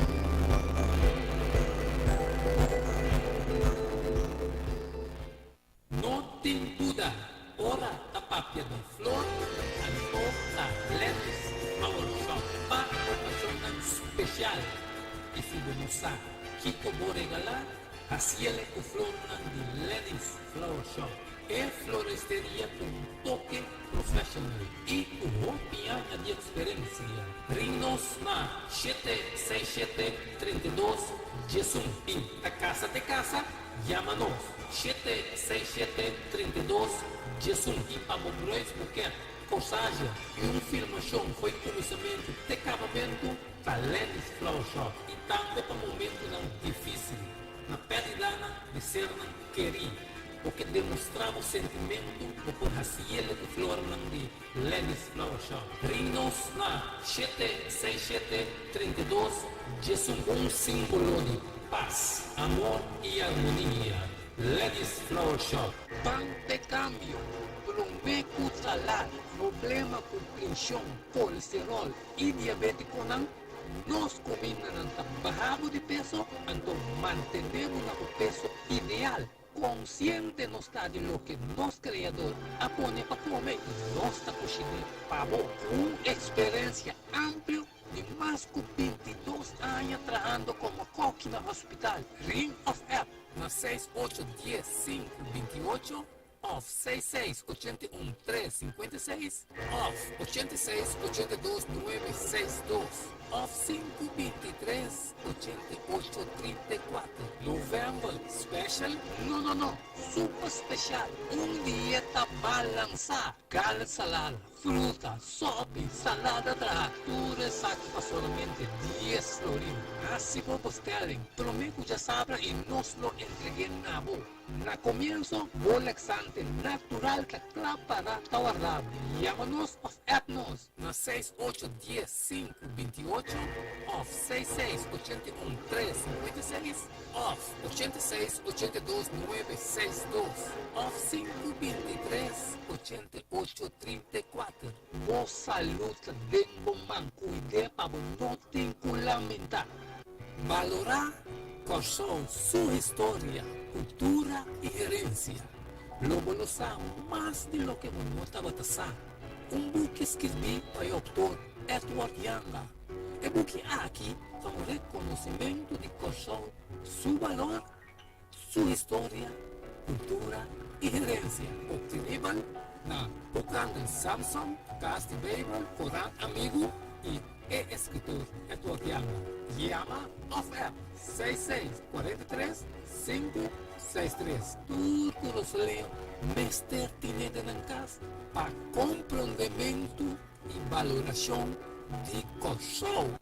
No tin duda, ora ta papia di flor, anto ta Gladys Flower Shop pa okashonnan spesial. I si bo no sa kiko bo regalá, Haciele cu flornan di Lenny's Flower Shop, e floresteria cu un toke professional y cu hopi aña di experencia. Ring nos na shete seis shete 32 diesun y ta casa te casa, yama nos shete seis shete 32 diesun y pa bo bruis buket, corsage y un filmacion fo'i cuminsamentu te cabamentu. Ta Lenny's Flower Shop y tambe pa momentonan dificil, na perdidanan di sernan kerí. Bo ke demostra bo sentimento, bo por haciele cu flornan di Lenny's Flower Shop. Ring nos na shete seis shete 32 diesun. Un simbolo di paz, amor y armonia. Lenny's Flower Shop. Ban p'e cambio, prome cu ta lat. Problema cu preshon, colesterol I diabétikonan, nos kumindanan ta baha bo di peso, anto mantené bo na bo peso ideal. Konsiente nos ta di loke nos Kreador a pone pa kome i nos ta kushiné pa bo. Ku un eksperensia amplio di mas ku 22 aña trahando komo kòki na hospital, ring òf app na seis ocho dies sinku binti ocho. Òf seis seis 81 tres 56 òf 86 82 nuebe seis dos òf sinku 23 88 34. November special? No no no! Super special! Un dieta balansá! Garlic salada, fruta, sopi, salada traha, tur esaki pa solamente dies florin. Hasi bo bestelling promé ku djasabra i nos lo entreg'é na bo. Na komienso, bo laxante natural ta kla para ta warda bo. Yama nos òf app nos na seis ocho dies sinku 28 òf seis seis 81 tres 56 òf 86 82 nuebe seis dos òf sinku 23 88 34. Bo salud ta den bo man, kuid'é pa bo no tin ku lamentá. Balorá Kòrsou su historia, kultura i herensia. Lo bo lo sa mas di loke bo no tabata sa. Un buki skirbí pa e outor Edward Janga. E buki aki ta un rekonosimentu di Kòrsou su balor, su historia, kultura i herensia. Optenibel na Boekhandel Samson, Kas di Beibel, Korant Amigu i E eskritor Edward Janga. Yama òf app seis seis 43 sinku seis tres. Tur Kurasoleño mester tine den nan kas pa komprondementu i balorashon di Kòrsou.